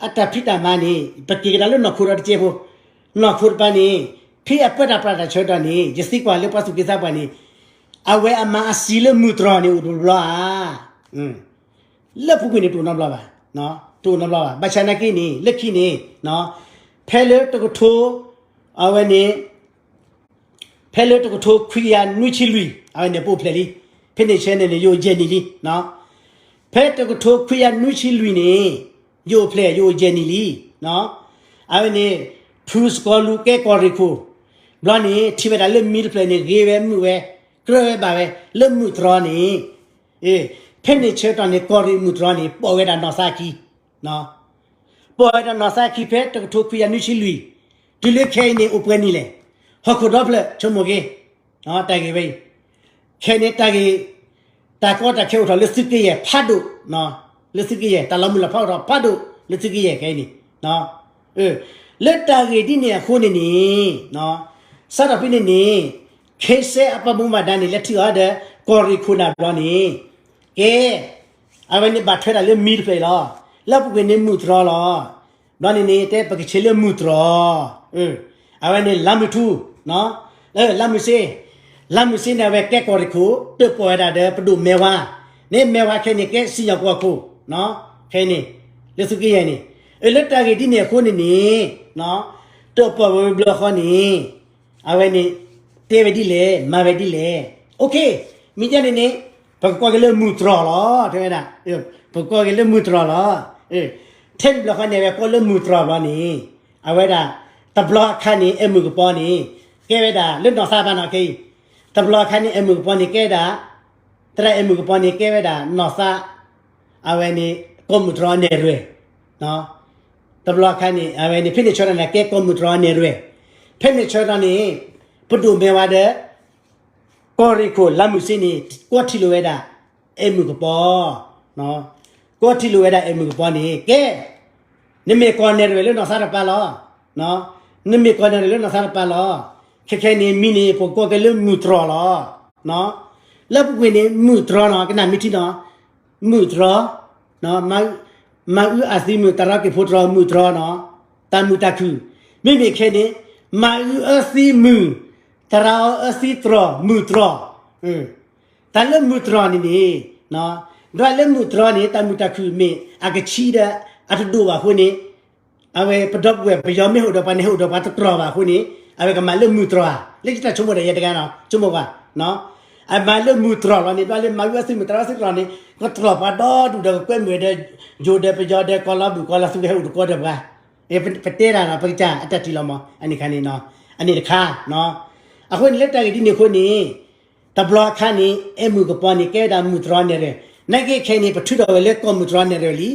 အတၢ်ဖံးတၢ်မၤန့ၣ် ပက့ၤကဒါလၢနီၢ်ခိဒီတကဲဖိ, နီၢ်ခိတပၤန့ၣ် ဖဲအပၢတၢ်ပြးတၢ်ဆၢကတီၢ်န့ၣ် ယသံကွၢ်လၢပှၤသူၣ်က့သးပှၢ်န့ၣ် အဝဲအမၤအစံးလၢမုၢ်တြီၢ်န့ၣ် အိၣ်တဘျီဧါ. လၢပူၤကွံာ်န့ၣ် တအိၣ်နီတဘျီဘၣ်, တအိၣ်နီတဘျီဘၣ်. ဘၣ်ဆၣ်နာ်က့န့ၣ် လၢခံန့ၣ် ဖဲလၢတကထိ အဝဲန့ၣ် ဖဲလၢတကထိခွံကယၤနွံဆံလွံၢ် အဝဲန့ၣ်ပအိၣ်ဖျဲၣ်လံ, ဖဲန့ၣ်ဆၢန့ၣ်န့ၣ် ယအိၣ်ယဲၢ်နံၣ်လံ. ဖဲတကထိခွံကယၤနွံဆံလွံၢ်န့ၣ် ယအိၣ်ဖျဲၣ် ယအိၣ်ယဲၢ်နံၣ်လံ. အဝဲန့ၣ် ဖုစကီၤလူၤကဲကီၢ်ရ့ၣ်ခိၣ် ဘျီန့ၣ် ထံၣ်ဝဲဒၣ်လၢမံၤတဖျၢၣ်န့ၣ် ဂ့ၤဝဲမုာ်ဝဲ ကြၢးဝဲဘၣ်ဝဲ လၢမုၢ်တြီၢ်န့ၣ်, ဖဲန့ၣ်ဆၢကတီၢ်န့ၣ် ကီၢ်ရ့ၣ်မုၢ်တြီၢ်န့ၣ် ပိာ်ဝဲဒၣ်နီၢ်သးခံ ပိာ်ဝဲဒၣ်နီၢ်သးခံဖဲတကထိခွံကယၤနွံဆံလွံၢ်, တုၤလၢခဲအံၤန့ၣ် အိၣ်ပှဲၤနံၣ်လဲၣ်, ဟီၣ်ခိၣ်ဒီဖျၢၣ် ဆိကမိၣ်က့ၤ, တၢ်ဂ့ၢ်ဝဲအံၤ, ခဲန့ၣ်တၢ်ဂ့ၢ်, တၢ်ကီတၢ်ခဲအိၣ်ထီၣ်လၢသုးက့ယဲၢ်ဖးဒိၣ်, လၢသုးက့ယဲၢ် တၢ်လီၤမုၢ်လီၤဖးအိၣ်ထီၣ်ဖးဒိၣ် လၢသုးက့ယဲၢ်ခဲအံၤန့ၣ်, လၢတၢ်ဂ့ၢ်ဒ်န့ၣ်အဃိန့ၣ်န့ၣ်, စးထီၣ်ဖဲန့ၣ်န့ၣ်, ခ့စဲအပာ်မူပာ်ဒါန့ၣ် လဲၤထံၣ်အီၤဒီး ကီၢ်ရ့ၣ်ခိၣ်နၢ်ဘျီန့ၣ်, ကဲ အဝဲန့ၣ်ဘၣ်ထွဲဒၣ်လၢမံၤတဖျၢၣ်အံၤလီၤ. လၢအပူၤကွံာ်န့ၣ်မုၢ်တြီၢ်လီၤ. ဘျီန့ၣ်န့ၣ် တဲပကဆ့လၢမုၢ်တြီၢ်, အဝဲန့ၣ်လါမုၢ်ထူ, လါမုၢ်စ့, လါမုၢ်စ့န့ၣ် အဝဲကဲကီၢ်ရ့ၣ်ခိၣ် တၢၣ်ပီၣ်ဝဲဒၣ်ဒီးပဒိၣ်မဲၢ်ဝါ, န့ၣ်မဲၢ်ဝါခဲန့ၣ် ကဲစံၣ်ညီၣ်ကွီၢ်ခိၣ်, ခဲန့ၣ် လၢသုးက့ယဲၢ်န့ၣ်, လၢတၢ်ဂ့ၢ်ဒ်န့ၣ်အဃိန့ၣ်န့ၣ်, တၢၣ်ပီၣ်ဝဲဘျီဃီန့ၣ် အဝဲန့ၣ် တဲဝဲဒ်လဲၣ် မၤဝဲဒ်လဲၣ်. မ့ၢ်ဒ်န့ၣ်န့ၣ် ပကကွၢ်က့ၤလၢမုၢ်တြီၢ်လီၤ တဲဝဲဒၣ်, ပကကွၢ်က့ၤလၢမုၢ်တြီၢ်လီၤ. ထဲန့ၣ်ဘျီဃီန့ၣ် အဝဲကွၢ်လၢမုၢ်တြီၢ်ဘျီန့ၣ်, အဝဲဒၣ် တဘျီအခါန့ၣ် အဲၣ်မုၢ်ကပီၤန့ၣ် ကဲဝဲဒၣ်လၢနီၢ်သးဘၣ်နီၢ်ခဲအံၤ, တဘျီအခါန့ၣ် အဲၣ်မုၢ်ကပီၤန့ၣ် ကဲဝဲဒၣ်, သရၣ်အဲၣ်မုၢ်ကပီၤန့ၣ် ကဲဝဲဒၣ်နီၢ်သး အဝဲန့ၣ် ကီၢ်မုၢ်တြီၢ်အနဲၣ်ရွဲၣ်, တဘျီအခါန့ၣ် အဝဲန့ၣ် ဖဲန့ၣ်ဆၢကတီၢ်န့ၣ် ကဲကီၢ်မုၢ်တြီၢ်အနဲၣ်ရွဲၣ်, ဖဲန့ၣ်ဆၢကတီၢ်န့ၣ် ပဒိၣ်မဲၢ်ဝါဒီး ကီၢ်ရ့ၣ်ခိၣ်လါမုၢ်စ့န့ၣ် ကွၢ်ထံၣ်လိာ်ဝဲဒၣ် အဲၣ်မုၢ်ကပီၤ, ကွၢ်ထံၣ်လိာ်ဝဲဒၣ်အဲၣ်မုၢ်ကပီၤန့ၣ် ကဲ နမ့ၢ်ကီၢ်နဲၣ်ရွဲၣ်လၢနီၢ်သးတပၤလီၤ, နမ့ၢ်ကီၢ်နဲၣ်ရွဲၣ်လၢနီၢ်သးတပၤလီၤ. ခဲခဲန့ၣ် မံၤန့ၣ် ပကကွၢ်က့ၤလၢမုၢ်တြီၢ်လီၤ. လၢပူၤကွံာ်န့ၣ် မုၢ်တြီၢ်နီၤ ကနၣ်မ့ၢ်ထံနီၤ, မုၢ်တြီၢ်, မၤအုအသံမုၢ် တၢ်ရီက့ၤဖိတြီၢ် မုၢ်တြီၢ်နီၤ, တၢ်မုာ်တၢ်ခုၣ်, မ့မ့ၢ်ခဲန့ၣ် မၤအုအသံမုၢ်, သရၣ်အီၤအၢသံတြီၢ် မုၢ်တြီၢ်, တၢ်လၢမုၢ်တြီၢ်န့ၣ်န့ၣ်, ဒ်လၢမုၢ်တြီၢ်န့ၣ် တၢ်မုာ်တၢ်ခုၣ်မ့ၢ်အကဆံဒီး အတဒိၣ်ဘၣ်အဃိန့ၣ်, အဝဲပဒီပုၢ်ဝဲၢ်ပယီၤမ့ၢ်ဟ့ၣ်အိၣ်ဒီးပှၤန့ၣ် ဟ့ၣ်အိၣ်ဒီးပှၤတတြီၢ်ဘၣ်အဃိန့ၣ်, အဝဲကမၤလၢမုၢ်တြီၢ်ဧါ, လၢယတၢ်ဆိကမိၣ်ဒီးယဲတဂၤနီၤ ဆိကမိၣ်ကွၢ်, အမၤလၢမုၢ်တြီၢ်လီၤန့ၣ် ဒ်လၢမၤဝံၤအီၤသုးမုၢ်တြီၢ်သုးတြီၢ်န့ၣ် ကတြီၢ်ပှၤဒီဒူၣ်ဒီးကကွဲမုာ်ဝဲဒီး ယိၤဒီးပယီၤဒီးကီၢ်လီၤဘုၣ်ကီၢ်လီၤသူဝဲဟဲအိၣ်တကီဒီးပှၤ ပတဲတၢ်နီၤ ပကစၢ်အတၢ်ထံၣ်လီၤမး အန့ၣ်ခါန့ၣ်နီၤ, အန့ၣ်တခါ, အဃိန့ၣ်လၢတၢ်ဂ့ၢ်ဒ်န့ၣ်အဃိန့ၣ်, တဘျီအခါန့ၣ် အဲၣ်မုၢ်ကပီၤန့ၣ် ကဲဝဲဒၣ်မုၢ်တြီၢ်နဲၣ်ရွဲၣ်, နာ်က့ခဲအံၤန့ၣ် ပထုးထီၣ်ဝဲလၢကီၢ်မုၢ်တြီၢ်နဲၣ်ရွဲၣ်လံ,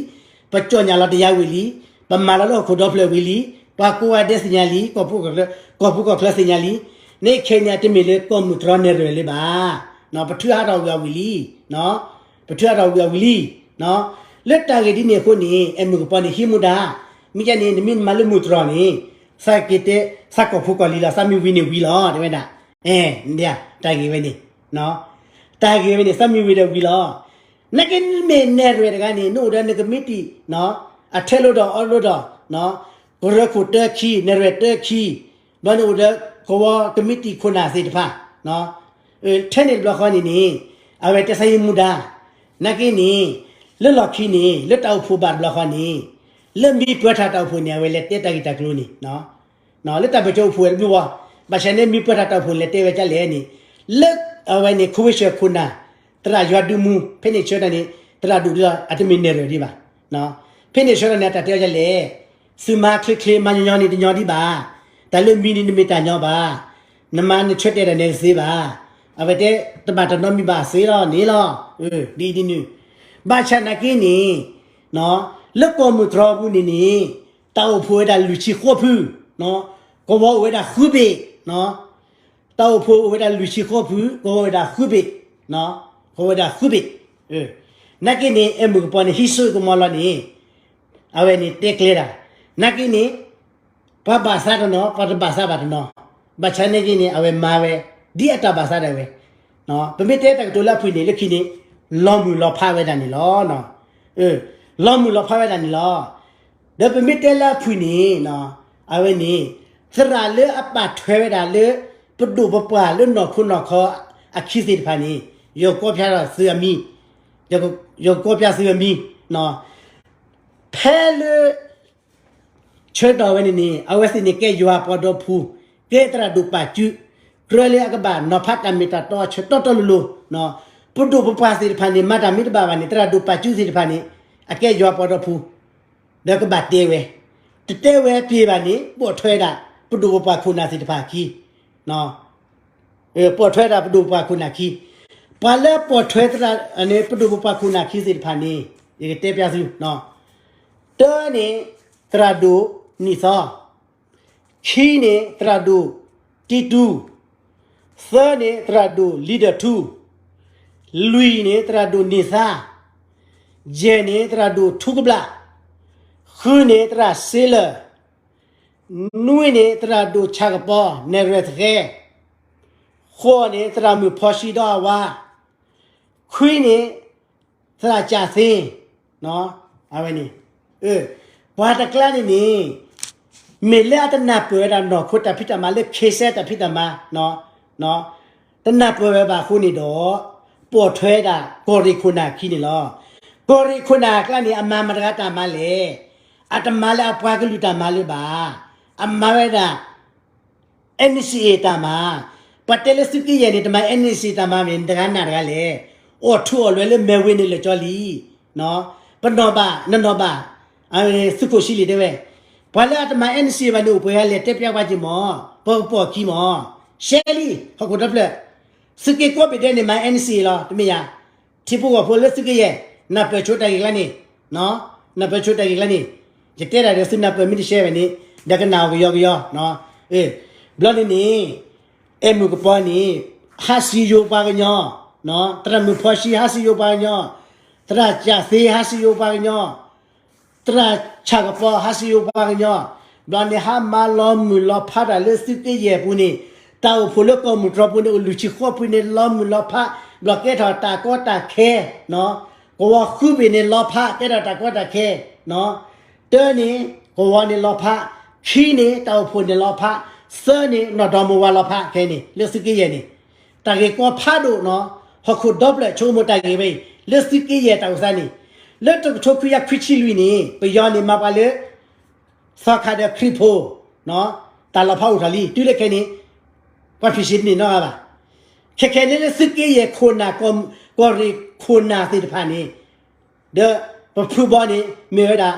ပကၠီၣ်ညါလီၤတယါဝံၤလံ, ပမၤလီၤလၢဟီၣ်ခိၣ်ဒီဖျၢၣ်ဝံၤလံ, ပှၤကိးဂၤဒဲးသ့ၣ်ညါလံ, ကီၢ်ပူၤကီၢ်ချၢသ့ၣ်ညါလံ, နာ်က့ခဲအံၤန့ၣ် အတမ့ၢ်လၢကီၢ်မုၢ်တြီၢ်နဲၣ်ရွဲၣ်လၢၤဘၣ်, ပထုးဟးထီၣ်ဝံၤအီၤဝံၤလံ, ပထုးဟးထီၣ်ဝံၤအီၤဝံၤလံ, လၢတၢ်ဂ့ၢ်ဒ်န့ၣ်အဃိန့ၣ် အဲၣ်မုၢ်ကပီၤန့ၣ် ဟံးမူဒါ, မ့ၢ်ကန့ၣ် နမ့ၢ်မၤလၢမုၢ်တြီၢ်န့ၣ်, သးက့ၤတဲ, သးကီၢ်ဖိကီၢ်လံၤလီၤ, သးမ့ၢ်ဝံၤန့ၣ်ဝံၤလီၤ တဲဝဲဒၣ်, အဲၣ်, တၢ်ဂ့ၢ်ဝဲန့ၣ်, တၢ်ဂ့ၢ်ဝဲန့ၣ် သးမ့ၢ်ဝံၤဒီးဝံၤလီၤ, နာ်က့မ့ၢ်နဲၣ်ရွဲၣ်တဂၤန့ၣ် နအိၣ်ဒီးနကမံးတံာ်, အထဲလိၤဒီးအီလိၤဒီး, ကရၢခိၣ်တၢခံ, နဲၣ်ရွဲၣ်တၢခံ, ဘျီန့ၣ်အိၣ်ဒီးကဝီၤကမံးတံာ်ခိၣ်နၢ်သ့ၣ်တဖၣ်, ထဲန့ၣ်တဘျီဃီန့ၣ်န့ၣ်, အဝဲတဲသးဟံးမူဒါ, နာ်က့န့ၣ်, လၢလီၢ်ခံန့ၣ် လၢတၢ်အိၣ်ဖှိၣ်ဘၣ်တဘျီဃီန့ၣ်, လၢမ့ၢ်ပၢၤထၣ်တၢ်အိၣ်ဖှိၣ်န့ၣ် အဝဲလဲၤတဲတၢ်ဂ့ၢ်တၢ်ကျိၤန့ၣ် လၢတၢ်ဘၢၣ်စၢၤအိၣ်ဖှိၣ်ဝဲတဘျီဘၣ်, ဘၣ်ဆၣ်န့ၣ်မ့ၢ်ပၢၤထၣ်တၢ်အိၣ်ဖှိၣ်လဲၤတဲဝဲဒ်လဲၣ်န့ၣ်, လၢအဝဲန့ၣ် ခိဝ့ၡၢၣ်ခိၣ်နၢ်, သရၣ်ယွၤဒုးမူ ဖဲန့ၣ်ဆၢကတီၢ်န့ၣ် သရၣ်ဒိၣ်ဒ်လီၤ အတမ့ၢ်နဲၣ်ရွဲၣ်ဒံးဘၣ်, ဖဲန့ၣ်ဆၢကတီၢ်န့ၣ် အတၢ်တဲဝဲဒ်လဲၣ်, သုမၤချ့ချ့မၤညီညီန့ၣ်တညီဒံးဘၣ်, တၢ်လၢမံၤန့ၣ်တမ့ၢ်တၢ်ညီဘၣ်, နမၤနဆၢတဲာ်တၢ်န့ၣ်တသ့ဘၣ်, အဝဲတဲတဘၣ်တနီၤမံၤဘၣ်သ့လီၤန့ၣ်လီၤ, ဒ်အံၤဒ်နုၤ, ဘၣ်ဆၣ်နာ်က့န့ၣ် လၢကီၢ်မုၢ်တြီၢ်ပူၤန့ၣ်န့ၣ်, တၢ်အိၣ်ဖှိၣ်ဝဲဒၣ်လွံၢ်ဆံဃိးဖု, ကဝီၤအိၣ်ဝဲဒၣ်ဃုဘ့ၣ်, တၢ်အိၣ်ဖှိၣ်အိၣ်ဝဲဒၣ်လွံၢ်ဆံဃိးဖု ကဝီၤဝဲဒၣ်ဃုဘ့ၣ်, ကဝီၤဝဲဒၣ်ဃုဘ့ၣ်, နာ်က့န့ၣ် အဲၣ်မုၢ်ကပီၤန့ၣ် ဟံးစိကမီၤလီၤန့ၣ်, အဝဲန့ၣ်တဲကျဲဒၣ်, နာ်က့န့ၣ် ပှၤဘၣ်သးတနီၤ ပှၤတဘၣ်သးဘၣ်တနီၤ, ဘၣ်ဆၣ်နာ်က့န့ၣ် အဝဲမၤဝဲ ဒ်အတၢ်ဘၣ်သးဒၣ်ဝဲ, ပမ့ၢ်တဲတၢ်ကတိၤလၢအဖုၣ်န့ၣ် လၢခံန့ၣ်, လီၤမုၢ်လီၤဖးဝဲဒၣ်န့ၣ်လီၤ, လီၤမုၢ်လီၤဖးဝဲဒၣ်န့ၣ်လီၤ, ဒီးပမ့ၢ်တဲလၢအဖုၣ်န့ၣ်, အဝဲန့ၣ်, သရၣ်လၢအပာ်ထွဲဝဲဒၣ်လၢ ပဒိၣ်ပပှၢ်လၢနီၢ်ခိနီၢ်ခီအခံသ့ၣ်တဖၣ်န့ၣ်, ယကကိးဖျါထီၣ်သုအမံၤ, ယကကိးဖျါသုအမံၤ, ဖဲလၢ ဆၢကတီၢ်ဝဲန့ၣ်န့ၣ် အဝဲသ့ၣ်န့ၣ်ကဲယွၤပှၤဒီဖု, ကဲသရၣ်ဒိၣ်ပာ်စု, ကြၢးလၢအကဘၣ်နီၤဖးတၢ်မ့ၢ်တၢ်တီအဆၢတီတီလိၤလိၤ, ပဒိၣ်ပပှၢ်သ့ၣ်တဖၣ်န့ၣ် မၤတၢ်မ့ၢ်တဘၣ်ဘၣ်န့ၣ် သရၣ်ဒိၣ်ပာ်စုသ့ၣ်တဖၣ်န့ၣ်, အကဲယွၤပှၤဒီဖု, ဒီးကဘၣ်တဲဝဲ, တတဲဝဲပျ့ၤဘၣ်န့ၣ် ပိာ်ထွဲဝဲဒၣ် ပဒိၣ်ပပှၢ်ခိၣ်နၢ်သ့ၣ်တဖၣ်အခံ ပိာ်ထွဲဝဲဒၣ်ပဒိၣ်ပပှၢ်ခိၣ်နၢ်ခံ, ပှၤလၢပိာ်ထွဲသရၣ်န့ၣ် ပဒိၣ်ပပှၢ်ခိၣ်နၢ်ခံသ့ၣ်တဖၣ်န့ၣ်, ယကတဲပျါသု, တၢန့ၣ်, သရၣ်ဒိၣ်နံၣ်သီ, ခံန့ၣ် သရၣ်ဒိၣ်တံတူ, သၢန့ၣ် သရၣ်ဒိၣ်လံဒီးထူ, လွံၢ်န့ၣ် သရၣ်ဒိၣ်န့ၢ်သါ, ယဲၢ်န့ၣ် သရၣ်ဒိၣ်ထူကဘျၣ်, ဃုန့ၣ် သရၣ်စ့လၢာ်, နွံန့ၣ် သရၣ်ဒိၣ်ဆၣ်ကပီၤ နဲၣ်ရွဲၣ်သဃဲ, ဃိးန့ၣ် သရၣ်မုၣ်ဖီၡံဒီးအဝၤ, ခွံန့ၣ် သရၣ်ကၠၣ်သ့, အဝဲန့ၣ်, ပှၤတကျါန့ၣ်န့ၣ်, မ့ၢ်လၢအတနၢ်ပၢၢ်ဝဲဒၣ်နီၢ်ခိတၢ်ဖံးတၢ်မၤလၢခ့စဲတၢ်ဖံးတၢ်မၤ တနၢ်ပၢၢ်ဝဲဘၣ်အဃိန့ၣ်ဒီး, ပိာ်ထွဲဒၣ်ကီၢ်ရ့ၣ်ခိၣ်နၢ်အခံန့ၣ်လီၤ. ကီၢ်ရ့ၣ်ခိၣ်နၢ်အကျါန့ၣ် အမၤမတၤတဂၤတၢ်မၤလဲၣ်. အတမၤလၢအပှၤကလုာ်တၢ်မၤလၢၤဘၣ်. အမၤဝဲဒၣ် NCA တၢ်မၤ, ပှၤတဲလၢသုးက့ယဲၢ်န့ၣ် တမၤ NCA တၢ်မၤမ့ၢ်တဂၤနၢ်တဂၤလဲၣ်. အိၣ်ထူးအိၣ်လွဲလၢမဲာ်ဝ့ၤန့ၣ်လၢာ်ကၠီလံ. ပနီၢ်ဘၣ် နနီၢ်ဘၣ်, သုးခိၣ်ဆံလံတဲဝဲ, ပှၤလၢအတမၤ NCA ဘၣ်န့ၣ်အိၣ်ပှဲၤဂၤလဲၣ် တဲပျါကွၢ်က့ၤမး, ပကပိာ်ခံမး. ရှဲလံ ဟီၣ်ခိၣ်ဒီဖျၢၣ်, သုးက့ကိးဘ့ၣ်ဒဲးန့ၣ် မၤ NCA လီၤ တမ့ၢ်ယၤ, ထံဖိကီၢ်ဖိလၢသုးက့ယဲၢ်, နၢ်ပၢၢ်ဆိတၢ်ဂ့ၢ်ကျါန့ၣ်, နၢ်ပၢၢ်ဆိတၢ်ဂ့ၢ်ကျါန့ၣ်, ယတဲဒၣ်ဒီးသုနၢ်ပၢၢ်မ့ၢ်တရှဲဝဲန့ၣ်, ဒီးကနၣ်အီၤကယီကယီ, ဘျီန့ၣ်န့ၣ်, အဲၣ်မုၢ်ကပီၤန့ၣ်, ဟးစံယိၤပှၤကညီ, သရၣ်မုၣ်ဖီၡံဟးစံယိၤပှၤကညီ, သရၣ်ကၠၣ်သ့ဟးစံယိၤပှၤကညီ, သရၣ်ဆၣ်ကပီၤ ဟးစံယိၤပှၤကညီ, ဘျီန့ၣ်ဟးမၤလီၤမုၢ်လီၤဖးတၢ်လၢသုးက့ယဲၢ်ပူၤန့ၣ်, တၢ်အိၣ်ဖှိၣ်လၢကီၢ်မုၢ်တြီၢ်ပူၤန့ၣ် အိၣ်လွံၢ်ဆံဃိးဖုန့ၣ် လီၤမုၢ်လီၤဖး, ဘျီကဲထီၣ်တၢ်ကီတၢ်ခဲ, ကဝီၤဃုဘ့ၣ်န့ၣ်လီၤဖး ကဲထီၣ်တၢ်ကီတၢ်ခဲ, တၢန့ၣ် ကဝီၤန့ၣ်လီၤဖး, ခံန့ၣ် တၢ်အိၣ်ဖှိၣ်န့ၣ်လီၤဖး, သၢန့ၣ် နီၢ်ဒီမါဝၤလီၤဖးခဲအံၤန့ၣ် လၢသုးက့ယဲၢ်န့ၣ်, တၢ်ဂ့ၢ်ကီဖးဒိၣ်နီၤ, ဟီၣ်ခိၣ်ဒီဖျၢၣ်ဆိကမိၣ်တၢ်ဂ့ၢ်ဝဲအံၤ လၢသုးက့ယဲၢ်တၢ်အိၣ်သးန့ၣ်, လၢတကထိခွံကယၤခွံဆံလွံၢ်န့ၣ် ပယီၤန့ၣ်မၤပှၤလၢ သီခါဒီးခရံာ်ဖိ တၢ်လီၤဖးအိၣ်ထီၣ်လံ တုၤလၢခဲအံၤန့ၣ် ပှၤဖံးဆံးတန့ၢ်နီတဂၤဘၣ်. ခဲခဲန့ၣ်လၢသုးက့ယဲၢ်ခိၣ်နၢ် ကီၢ်ရ့ၣ်ခိၣ်နၢ်သ့ၣ်တဖၣ်န့ၣ် ဒီးပဖုဘီန့ၣ် မ့ၢ်ဝဲဒၣ်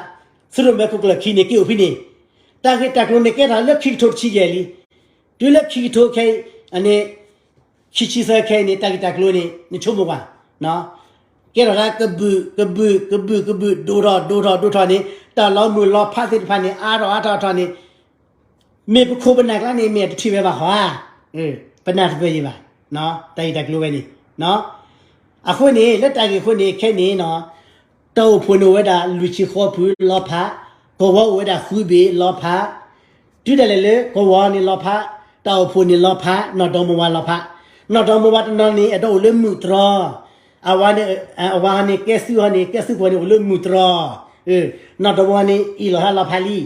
သုးရိၣ်မဲခိၣ်ကျၢၢ်ခံန့ၣ် က့ၤအိၣ်ဖဲန့ၣ်, တၢ်ဂ့ၢ်တၢ်ကျိၤန့ၣ်ကဲထီၣ်လၢခံကထိတဆံယဲၢ်လံ. တုၤလၢခံကထိခဲအံၤန့ၣ် ခံဆံသၢခဲအံၤန့ၣ် တၢ်ဂ့ၢ်တၢ်ကျိၤန့ၣ် နဆိကမိၣ်ကွၢ်, ကဲထီၣ်ဒၣ်ကဘုး ကဘုး ကဘုး ကဘုး ဒိၣ်ထီၣ်ဒိၣ်ထီၣ်ဒိၣ်ထီၣ်န့ၣ် တၢ်လီၤမုၢ်လီၤဖးသ့ၣ်တဖၣ်န့ၣ် အါထီၣ်အါထီၣ်အါထီၣ်န့ၣ် မ့ၢ်ပခိၣ်ပနၢ်ကျါန့ၣ် မ့ၢ်တထံၣ်ဝဲဘၣ်ဃီဧါ, ပနၢ်တပၢၢ်ယံၤဘၣ်, တၢ်ဂ့ၢ်တၢ်ကျိၤဝဲန့ၣ်, အဃိန့ၣ် လၢတၢ်ဂ့ၢ်အဃိန့ၣ် ခဲန့ၣ်နီၤ တၢ်အိၣ်ဖှိၣ်န့ၣ်အိၣ်ဝဲဒၣ်လွံၢ်ဆံဃိးဖုလီၤဖး, ကဝီၤအိၣ်ဝဲဒၣ်ဃုဘ့ၣ်လီၤဖး, တုၤဒၣ်လဲာ်လၢကဝီၤန့ၣ်လီၤဖး, တၢ်အိၣ်ဖှိၣ်န့ၣ်လီၤဖး, နီၢ်ဒီမါဝၤလီၤဖး, နီၢ်ဒီမါဝၤတနီၤန့ၣ် အဲၣ်ဒိးအိၣ်လၢမုၢ်တြီၤ, အဝၤန့ၣ် အဝၤန့ၣ်ကဲသုးဟီန့ၣ် ကဲသုးခိၣ်န့ၣ်အိၣ်လၢမုၢ်တြီၤ, နီၢ်ဒီမါဝၤန့ၣ် အ့ၣ်လိာ်သးလီၤဖးလံ,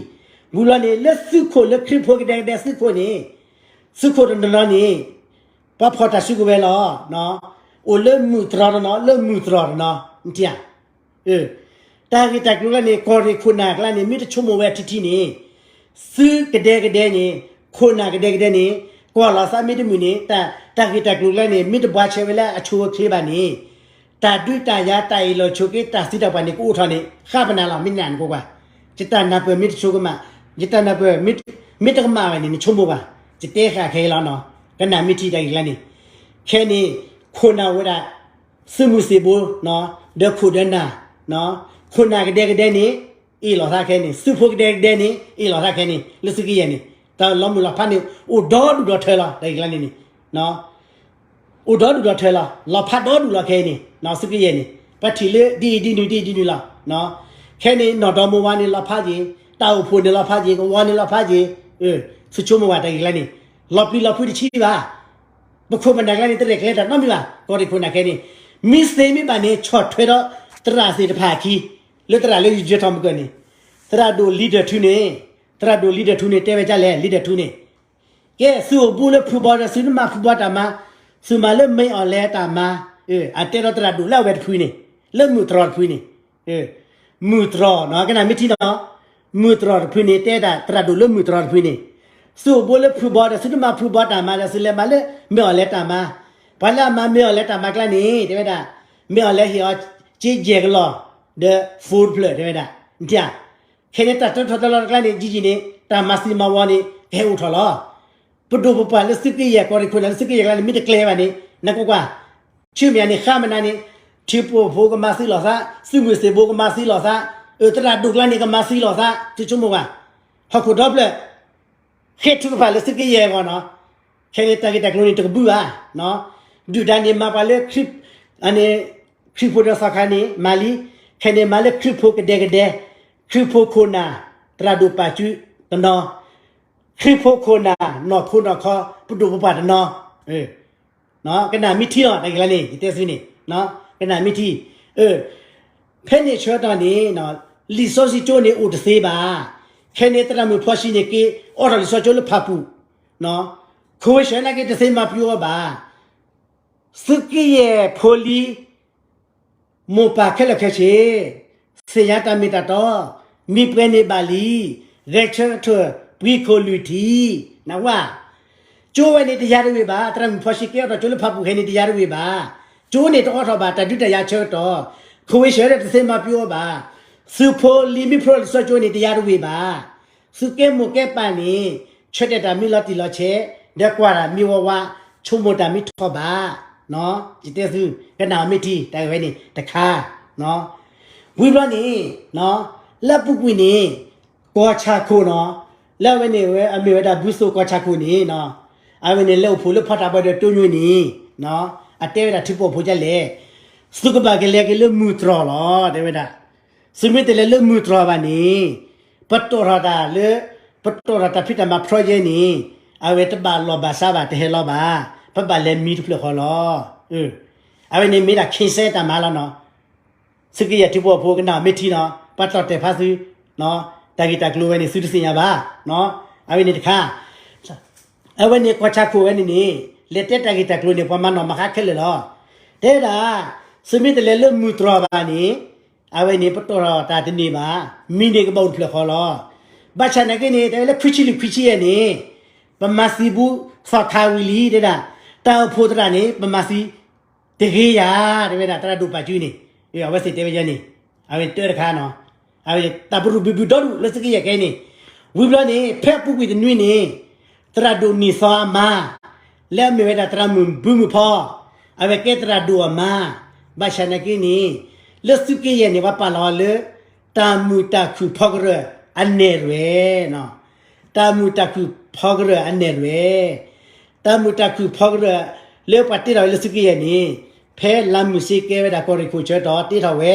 ဝံၤလီၤန့ၣ် လၢသုးခိၣ်လၢခရံာ်ဖိကဒဲကဒဲသုးခိၣ်န့ၣ်, သုးခိၣ်တနီၤနီၤန့ၣ် ပှၤဖီၣ်တၢ်စုကဝဲၤလီၤ, အိၣ်လၢမုၢ်တြီၤတနီၤ လၢမုၢ်တြီၤတနီၤ, နထံၣ်ဧါ, တၢ်ဂ့ၢ်တၢ်ကျိၤလၢန့ၣ် ကီၢ်ရ့ၣ်ခိၣ်နၢ်ကျါန့ၣ် မ့ၢ်တဆိကမိၣ်ဝဲထံထံန့ၣ်, သုးကဒဲကဒဲန့ၣ် ခိၣ်နၢ်ကဒဲကဒဲန့ၣ် ကွၢ်လီၤသးမ့ၢ်တမုာ်န့ၣ် တၢ်ဂ့ၢ်တၢ်ကျိၤကျါန့ၣ် မ့ၢ်တဘှါဆဲးဝဲလၢအဆိအချ့ဘၣ်န့ၣ်, တၢ်ဒုးတၢ်ယၤ တၢ်အ့ၣ်လိာ်ဆိးက့ တၢ်သံတၢ်ပှၢ်န့ၣ် ကအိၣ်ထီၣ်န့ၣ် ဃါပနၢ်လီၤ မ့ၢ်နၢ်နကိးကွၢ်, ယတၢ်နၢ်ပၢၢ်မ့ၢ်တဆိကမး, ယတၢ်နၢ်ပၢၢ် မ့ၢ်တကမၣ်ဘၣ်န့ၣ် နဆိကမိၣ်ကွၢ်, ယတဲဃာ်ခဲအံၤလီၤနီၤ, ကနၣ်မ့ၢ်ထံတၢ်ဂ့ၢ်ကျါန့ၣ်, ခဲန့ၣ် ခိၣ်နၢ်ဝဲဒၣ် သုးမုၢ်သံၣ်ဘိ ဒီးခိၣ်ဒီးနၢ်, ခိၣ်နၢ်ကဒဲကဒဲန့ၣ် အ့ၣ်လိာ်သးခဲန့ၣ် သုးဖိကဒဲကဒဲန့ၣ် အ့ၣ်လိာ်သးခဲန့ၣ် လၢသုးက့ယဲၢ်န့ၣ် တၢ်လီၤမုၢ်လီၤဖးန့ၣ် အိၣ်ဒီဒူၣ်ဒီထၢလီၤ တၢ်ဂ့ၢ်ကျါန့ၣ်န့ၣ် အိၣ်ဒီဒူၣ်ဒီထၢလီၤ လီၤဖးဒီဒူၣ်လီၤခဲအံၤန့ၣ် သုးက့ယဲၢ်န့ၣ် ပှၤထံၣ်လၢဒ်အံၤဒ်နုၤဒ်အံၤဒ်နုၤလီၤ. ခဲန့ၣ် နီၢ်ဒီမါဝၤန့ၣ်လီၤဖးက့ၤ, တၢ်အိၣ်ဖှိၣ်န့ၣ်လီၤဖးက့ၤ, ကဝီၤန့ၣ်လီၤဖးက့ၤ, သုဆိကမိၣ်ဝဲတၢ်ဂ့ၢ်ကျါန့ၣ် လီၤပျံၤလီၤဖုးတဆံဘၣ်. ပခိၣ်ပနၢ်ကျါန့ၣ် တရဲၣ်ကျဲၤတၢ်နီတမံၤဘၣ်. ကီၢ်ရ့ၣ်ခိၣ်နၢ်ခဲန့ၣ် မ့ၢ်သ့မ့ၢ်ဘၣ်န့ၣ် ဆီၣ်ထွဲဒီးသရၣ်သ့ၣ်တဖၣ်အခံ, လၢသရၣ်လၢယယၢၤထီၣ်မုၢ်ကၢၢ်န့ၣ်, သရၣ်ဒိၣ်လံဒၢၣ်ထူန့ၣ်, သရၣ်ဒိၣ်လံဒၢၣ်ထူန့ၣ် တဲဝဲဒ်လဲၣ် လံဒၢၣ်ထူန့ၣ်, ကဲ သုအိၣ်ဘူးလၢဖုဘီဒီး သုတမၤဖုဘီတၢ်မၤ, သုမၤလၢမ့ၢ်အီၤလဲၤတၢ်မၤ, အတဲဒီးသရၣ်ဒိၣ်လၢအဝဲတဖုန့ၣ်, လၢမုၢ်တြီၢ်တဖုန့ၣ် မုၢ်တြီၢ်နီၤ ကနၣ်မ့ၢ်ထံနီၤ, မုၢ်တြီၢ်တဖုန့ၣ် တဲဒၣ်သရၣ်ဒိၣ်လၢမုၢ်တြီၢ်တဖုန့ၣ်, သုအိၣ်ဘူးလၢဖုဘီဒီး သုတမၤဖုဘီတၢ်မၤဒီး သုလဲၤမၤလၢမ့ၢ်အီၤလဲၤတၢ်မၤ, ပှၤလၢအမၤမ့ၢ်အီၤလဲၤတၢ်မၤကျါန့ၣ် တဲဝဲဒၣ်, မ့ၢ်အီၤလဲၤဟ့ၣ်အီၤ က့ယဲၢ်ကလီၢ် ဒီး ဖိတဖျၢၣ် တဲဝဲဒၣ်, နထံၣ်ဧါ, ခဲန့ၣ်တၢ်တၢထီၣ်တၢလီၤတကျါန့ၣ် ယံာ်ယံာ်န့ၣ် တၢ်မၤသံမၤဝီန့ၣ် ကဟဲအိၣ်ထီၣ်လီၤ. ပဒိၣ်ပပှၢ်လၢသုးက့ယဲၢ် ကီၢ်ရ့ၣ်ခိၣ်နၢ်လၢသုးက့ယဲၢ်ကျါန့ၣ် မ့ၢ်တကျဲၤဘၣ်န့ၣ် နကွၢ်ကွၢ်, ဆူမဲာ်ညါန့ၣ် ဃါမနုၤန့ၣ် ထံဖိဖိကမၤသံလီၤသး, သုးမုၢ်သံၣ်ဘိကမၤသံလီၤသး, သရၣ်ဒိၣ်ကျါန့ၣ် ကမၤသံလီၤသး, သုဆိကမိၣ်ကွၢ်, ဟီၣ်ခိၣ်ဒီဖျၢၣ် ဃ့ထုကဖၣ်လၢသုးက့ယဲၢ်အဂီၢ်နီၤ, ခဲန့ၣ်တၢ်ဂ့ၢ်တၢ်ကျိၤန့ၣ် တကဘုၣ်ဧါ, ဒုၣ်ဒါန့ၣ် မၤပှၤလၢ ခရံာ်ဖိဒီးသီခါန့ၣ် မၤလံ, ခဲန့ၣ်မၤလၢခရံာ်ဖိကဒဲကဒဲ, ခရံာ်ဖိခိၣ်နၢ် သရၣ်ဒိၣ်ပာ်စုတနီၤ, ခရံာ်ဖိခိၣ်နၢ် နီၢ်ခိနီၢ်ခီ ပဒိၣ်ပပှၢ်တနီၤ, ကနၣ်မ့ၢ်ထံလီၤ တၢ်ဂ့ၢ်လၢန့ၣ် ယတဲသုန့ၣ်, ကနၣ်မ့ၢ်ထံ, ဖဲန့ၣ်ဆၢကတီၢ်န့ၣ် လံာ်စီဆှံကၠိန့ၣ်အိၣ်တသ့ဘၣ်, ခဲန့ၣ်သရၣ်မုၣ်ဖီၣ်ရှံန့ၣ် က့ၤအိးထီၣ်လံာ်စီဆှံကၠိလၢဖၣ်ပူၣ်, ခိဝ့ၡၢၣ်နာ်က့တသ့မၤပျူၤအီၤဘၣ်, သုးက့ယဲၢ်ဖိလံၤ မိၢ်ပၢ်ခဲလၢာ်ခဲဆ့, သ့ၣ်ညါတၢ်မ့ၢ်တၢ်တီ, မံပှဲၤန့ၢ်ဘၣ်လံ, ဂဲၤဆၢထၢၣ်ပှံခိၣ်လွံၢ်ထံၣ်, နဝဲ, ကၠိဝဲန့ၣ်တယါတဝ့ၢ်ဘၣ်, သရၣ်မုၣ်ဖီၣ်ရှံက့ၤအိးထီၣ်ကၠိလၢဖၣ်ပူၣ်ခဲန့ၣ်တယါတဝ့ၢ်ဘၣ်, ကၠိန့ၣ်တအိးထီၣ်ဘၣ် တၢ်ဒုးတၢ်ယၤဆၢကတီၢ်, ခိဝ့ၡၢၣ်တသ့မၤပျူၤအီၤဘၣ်, သုးဖိလံၤမ့ၢ်ဖျိလံာ်စီဆှံကၠိန့ၣ်တယါတဝ့ၢ်ဘၣ်, သုးက့မိၢ်က့ပၢ်န့ၣ် ဆၢတဲာ်တၢ်မ့ၢ်လီၤတံၢ်လီၤဆဲး, ဒီးကွၢ်တၢ်မ့ၢ်ဝးဝး, ဆိကမိၣ်တၢ်မ့ၢ်ထီၣ်ဘၣ်, ယတဲသု, ကနၣ်အီၤမ့ၢ်ထံ တၢ်ဂ့ၢ်ဝဲန့ၣ်တခါ, ဝံၤဘျီန့ၣ်, လၢအပူၤကွံာ်န့ၣ်, ကီၢ်ဆၣ်ခိၣ်နီၤ, လၢအဝဲန့ၣ်ဝဲ အမ့ၢ်ဝဲဒၣ်ဘုသိၣ်ကီၢ်ဆၣ်ခိၣ်န့ၣ်, အဝဲန့ၣ်လဲၤအိၣ်ဖှိၣ်လၢဖီတၢ်ဘီဒီးတိညိန့ၣ်, အတဲဝဲဒၣ်ထံဖိကီၢ်ဖိဒ်လဲၣ်, သုကဘၣ်ကလဲၤက့ၤလၢမုၢ်တြီၢ်လီၤ တဲဝဲဒၣ်, သုမ့ၢ်တလဲၤလၢမုၢ်တြီၢ်ဘၣ်န့ၣ်, ပတီၢ်ထီၣ်တၢ်လၢ, ပတီၢ်ထီၣ်တၢ်ဖံးတၢ်မၤ project န့ၣ်, အဝဲတဘၣ်လီၢ်ဘၣ်စးဘၣ် တဟဲလီၤဘၣ်, ပဘၣ်လဲၤမံတဖျၢၣ်ဃီလီၤ. အဝဲန့ၣ်မ့ၢ်ဒၣ် cancel တၢ်မၤလီၤနီၤ. သုးက့ယဲၢ်ထံဖိကီၢ်ဖိကနၣ်မ့ၢ်ထံနီၤ, ပှၤတီၢ်တဲာ်ဖးသု, တၢ်ဂ့ၢ်တၢ်ကျိၤဝဲန့ၣ် သုတသ့ၣ်ညါဘၣ်. အဝဲန့ၣ်တခါ, အဝဲန့ၣ်ကီၢ်ဆၣ်ခိၣ်ဝဲန့ၣ်န့ၣ် လဲၤတဲတၢ်ဂ့ၢ်တၢ်ကျိၤန့ၣ် ပှၤမၤနီၣ်မၤဃါခဲလၢာ်လီၤ. တဲဒၣ် သုမ့ၢ်တလဲၤလၢမုၢ်တြီၢ်ဘၣ်န့ၣ် အဝဲန့ၣ်ပတီၢ်တၢ်တန့ၢ်ဘၣ်, မံၤန့ၣ်ကဘၣ်အိၣ်တဖျၢၣ်ဃီလီၤ. ဘၣ်ဆၣ်နာ်က့န့ၣ် တဲဝဲလၢခွံဆံလွံၢ်ခွံဆံယဲၢ်န့ၣ် ပမၤသံဘူးသီခါဝံၤလံ တဲဒၣ် တၢ်အိၣ်ဖှိၣ်သရၣ်န့ၣ် ပမၤသံ တဂ့ၤယၤ တဲဝဲဒၣ် သရၣ်ဒိၣ်ပာ်စုန့ၣ်, အဝဲသ့ၣ်တဲဝဲယဲန့ၣ်, အဝဲတၢတခါနီၤ, အဝဲတၢ်ပရူၢ်ဘုၣ်ဘုၣ်ဒီဒူၣ်လၢသုးက့ယဲၢ်ခဲအံၤန့ၣ်, ဝံၤဘျီန့ၣ် ဖဲအပူၤကွံာ်တနွံန့ၣ် သရၣ်ဒိၣ်နံၣ်သီအမါ လၢအမ့ၢ်ဝဲဒၣ်သရၣ်မုၣ်ဘုမုၣ်ဖီ, အဝဲကဲသရၣ်ဒိၣ်အမါ, ဘၣ်ဆၣ်နာ်က့န့ၣ် လၢသုးက့ယဲၢ်န့ၣ် ပှၤပာ်လီၤအီၤလၢ တၢ်မုာ်တၢ်ခုၣ်ဖီကရၢၢ်အနဲၣ်ရွဲၣ်နီၤ, တၢ်မုာ်တၢ်ခုၣ်ဖီကရၢၢ်အနဲၣ်ရွဲၣ် တၢ်မုာ်တၢ်ခုၣ်ဖီကရၢၢ် လၢပှၤတ့ထီၣ်ဝဲလၢသုးက့ယဲၢ်န့ၣ် ဖဲလါမုၢ်စ့ကဲဝဲဒၣ်ကီၢ်ရ့ၣ်ခိၣ်ဆၢတီၢ်တ့ထီၣ်ဝဲ,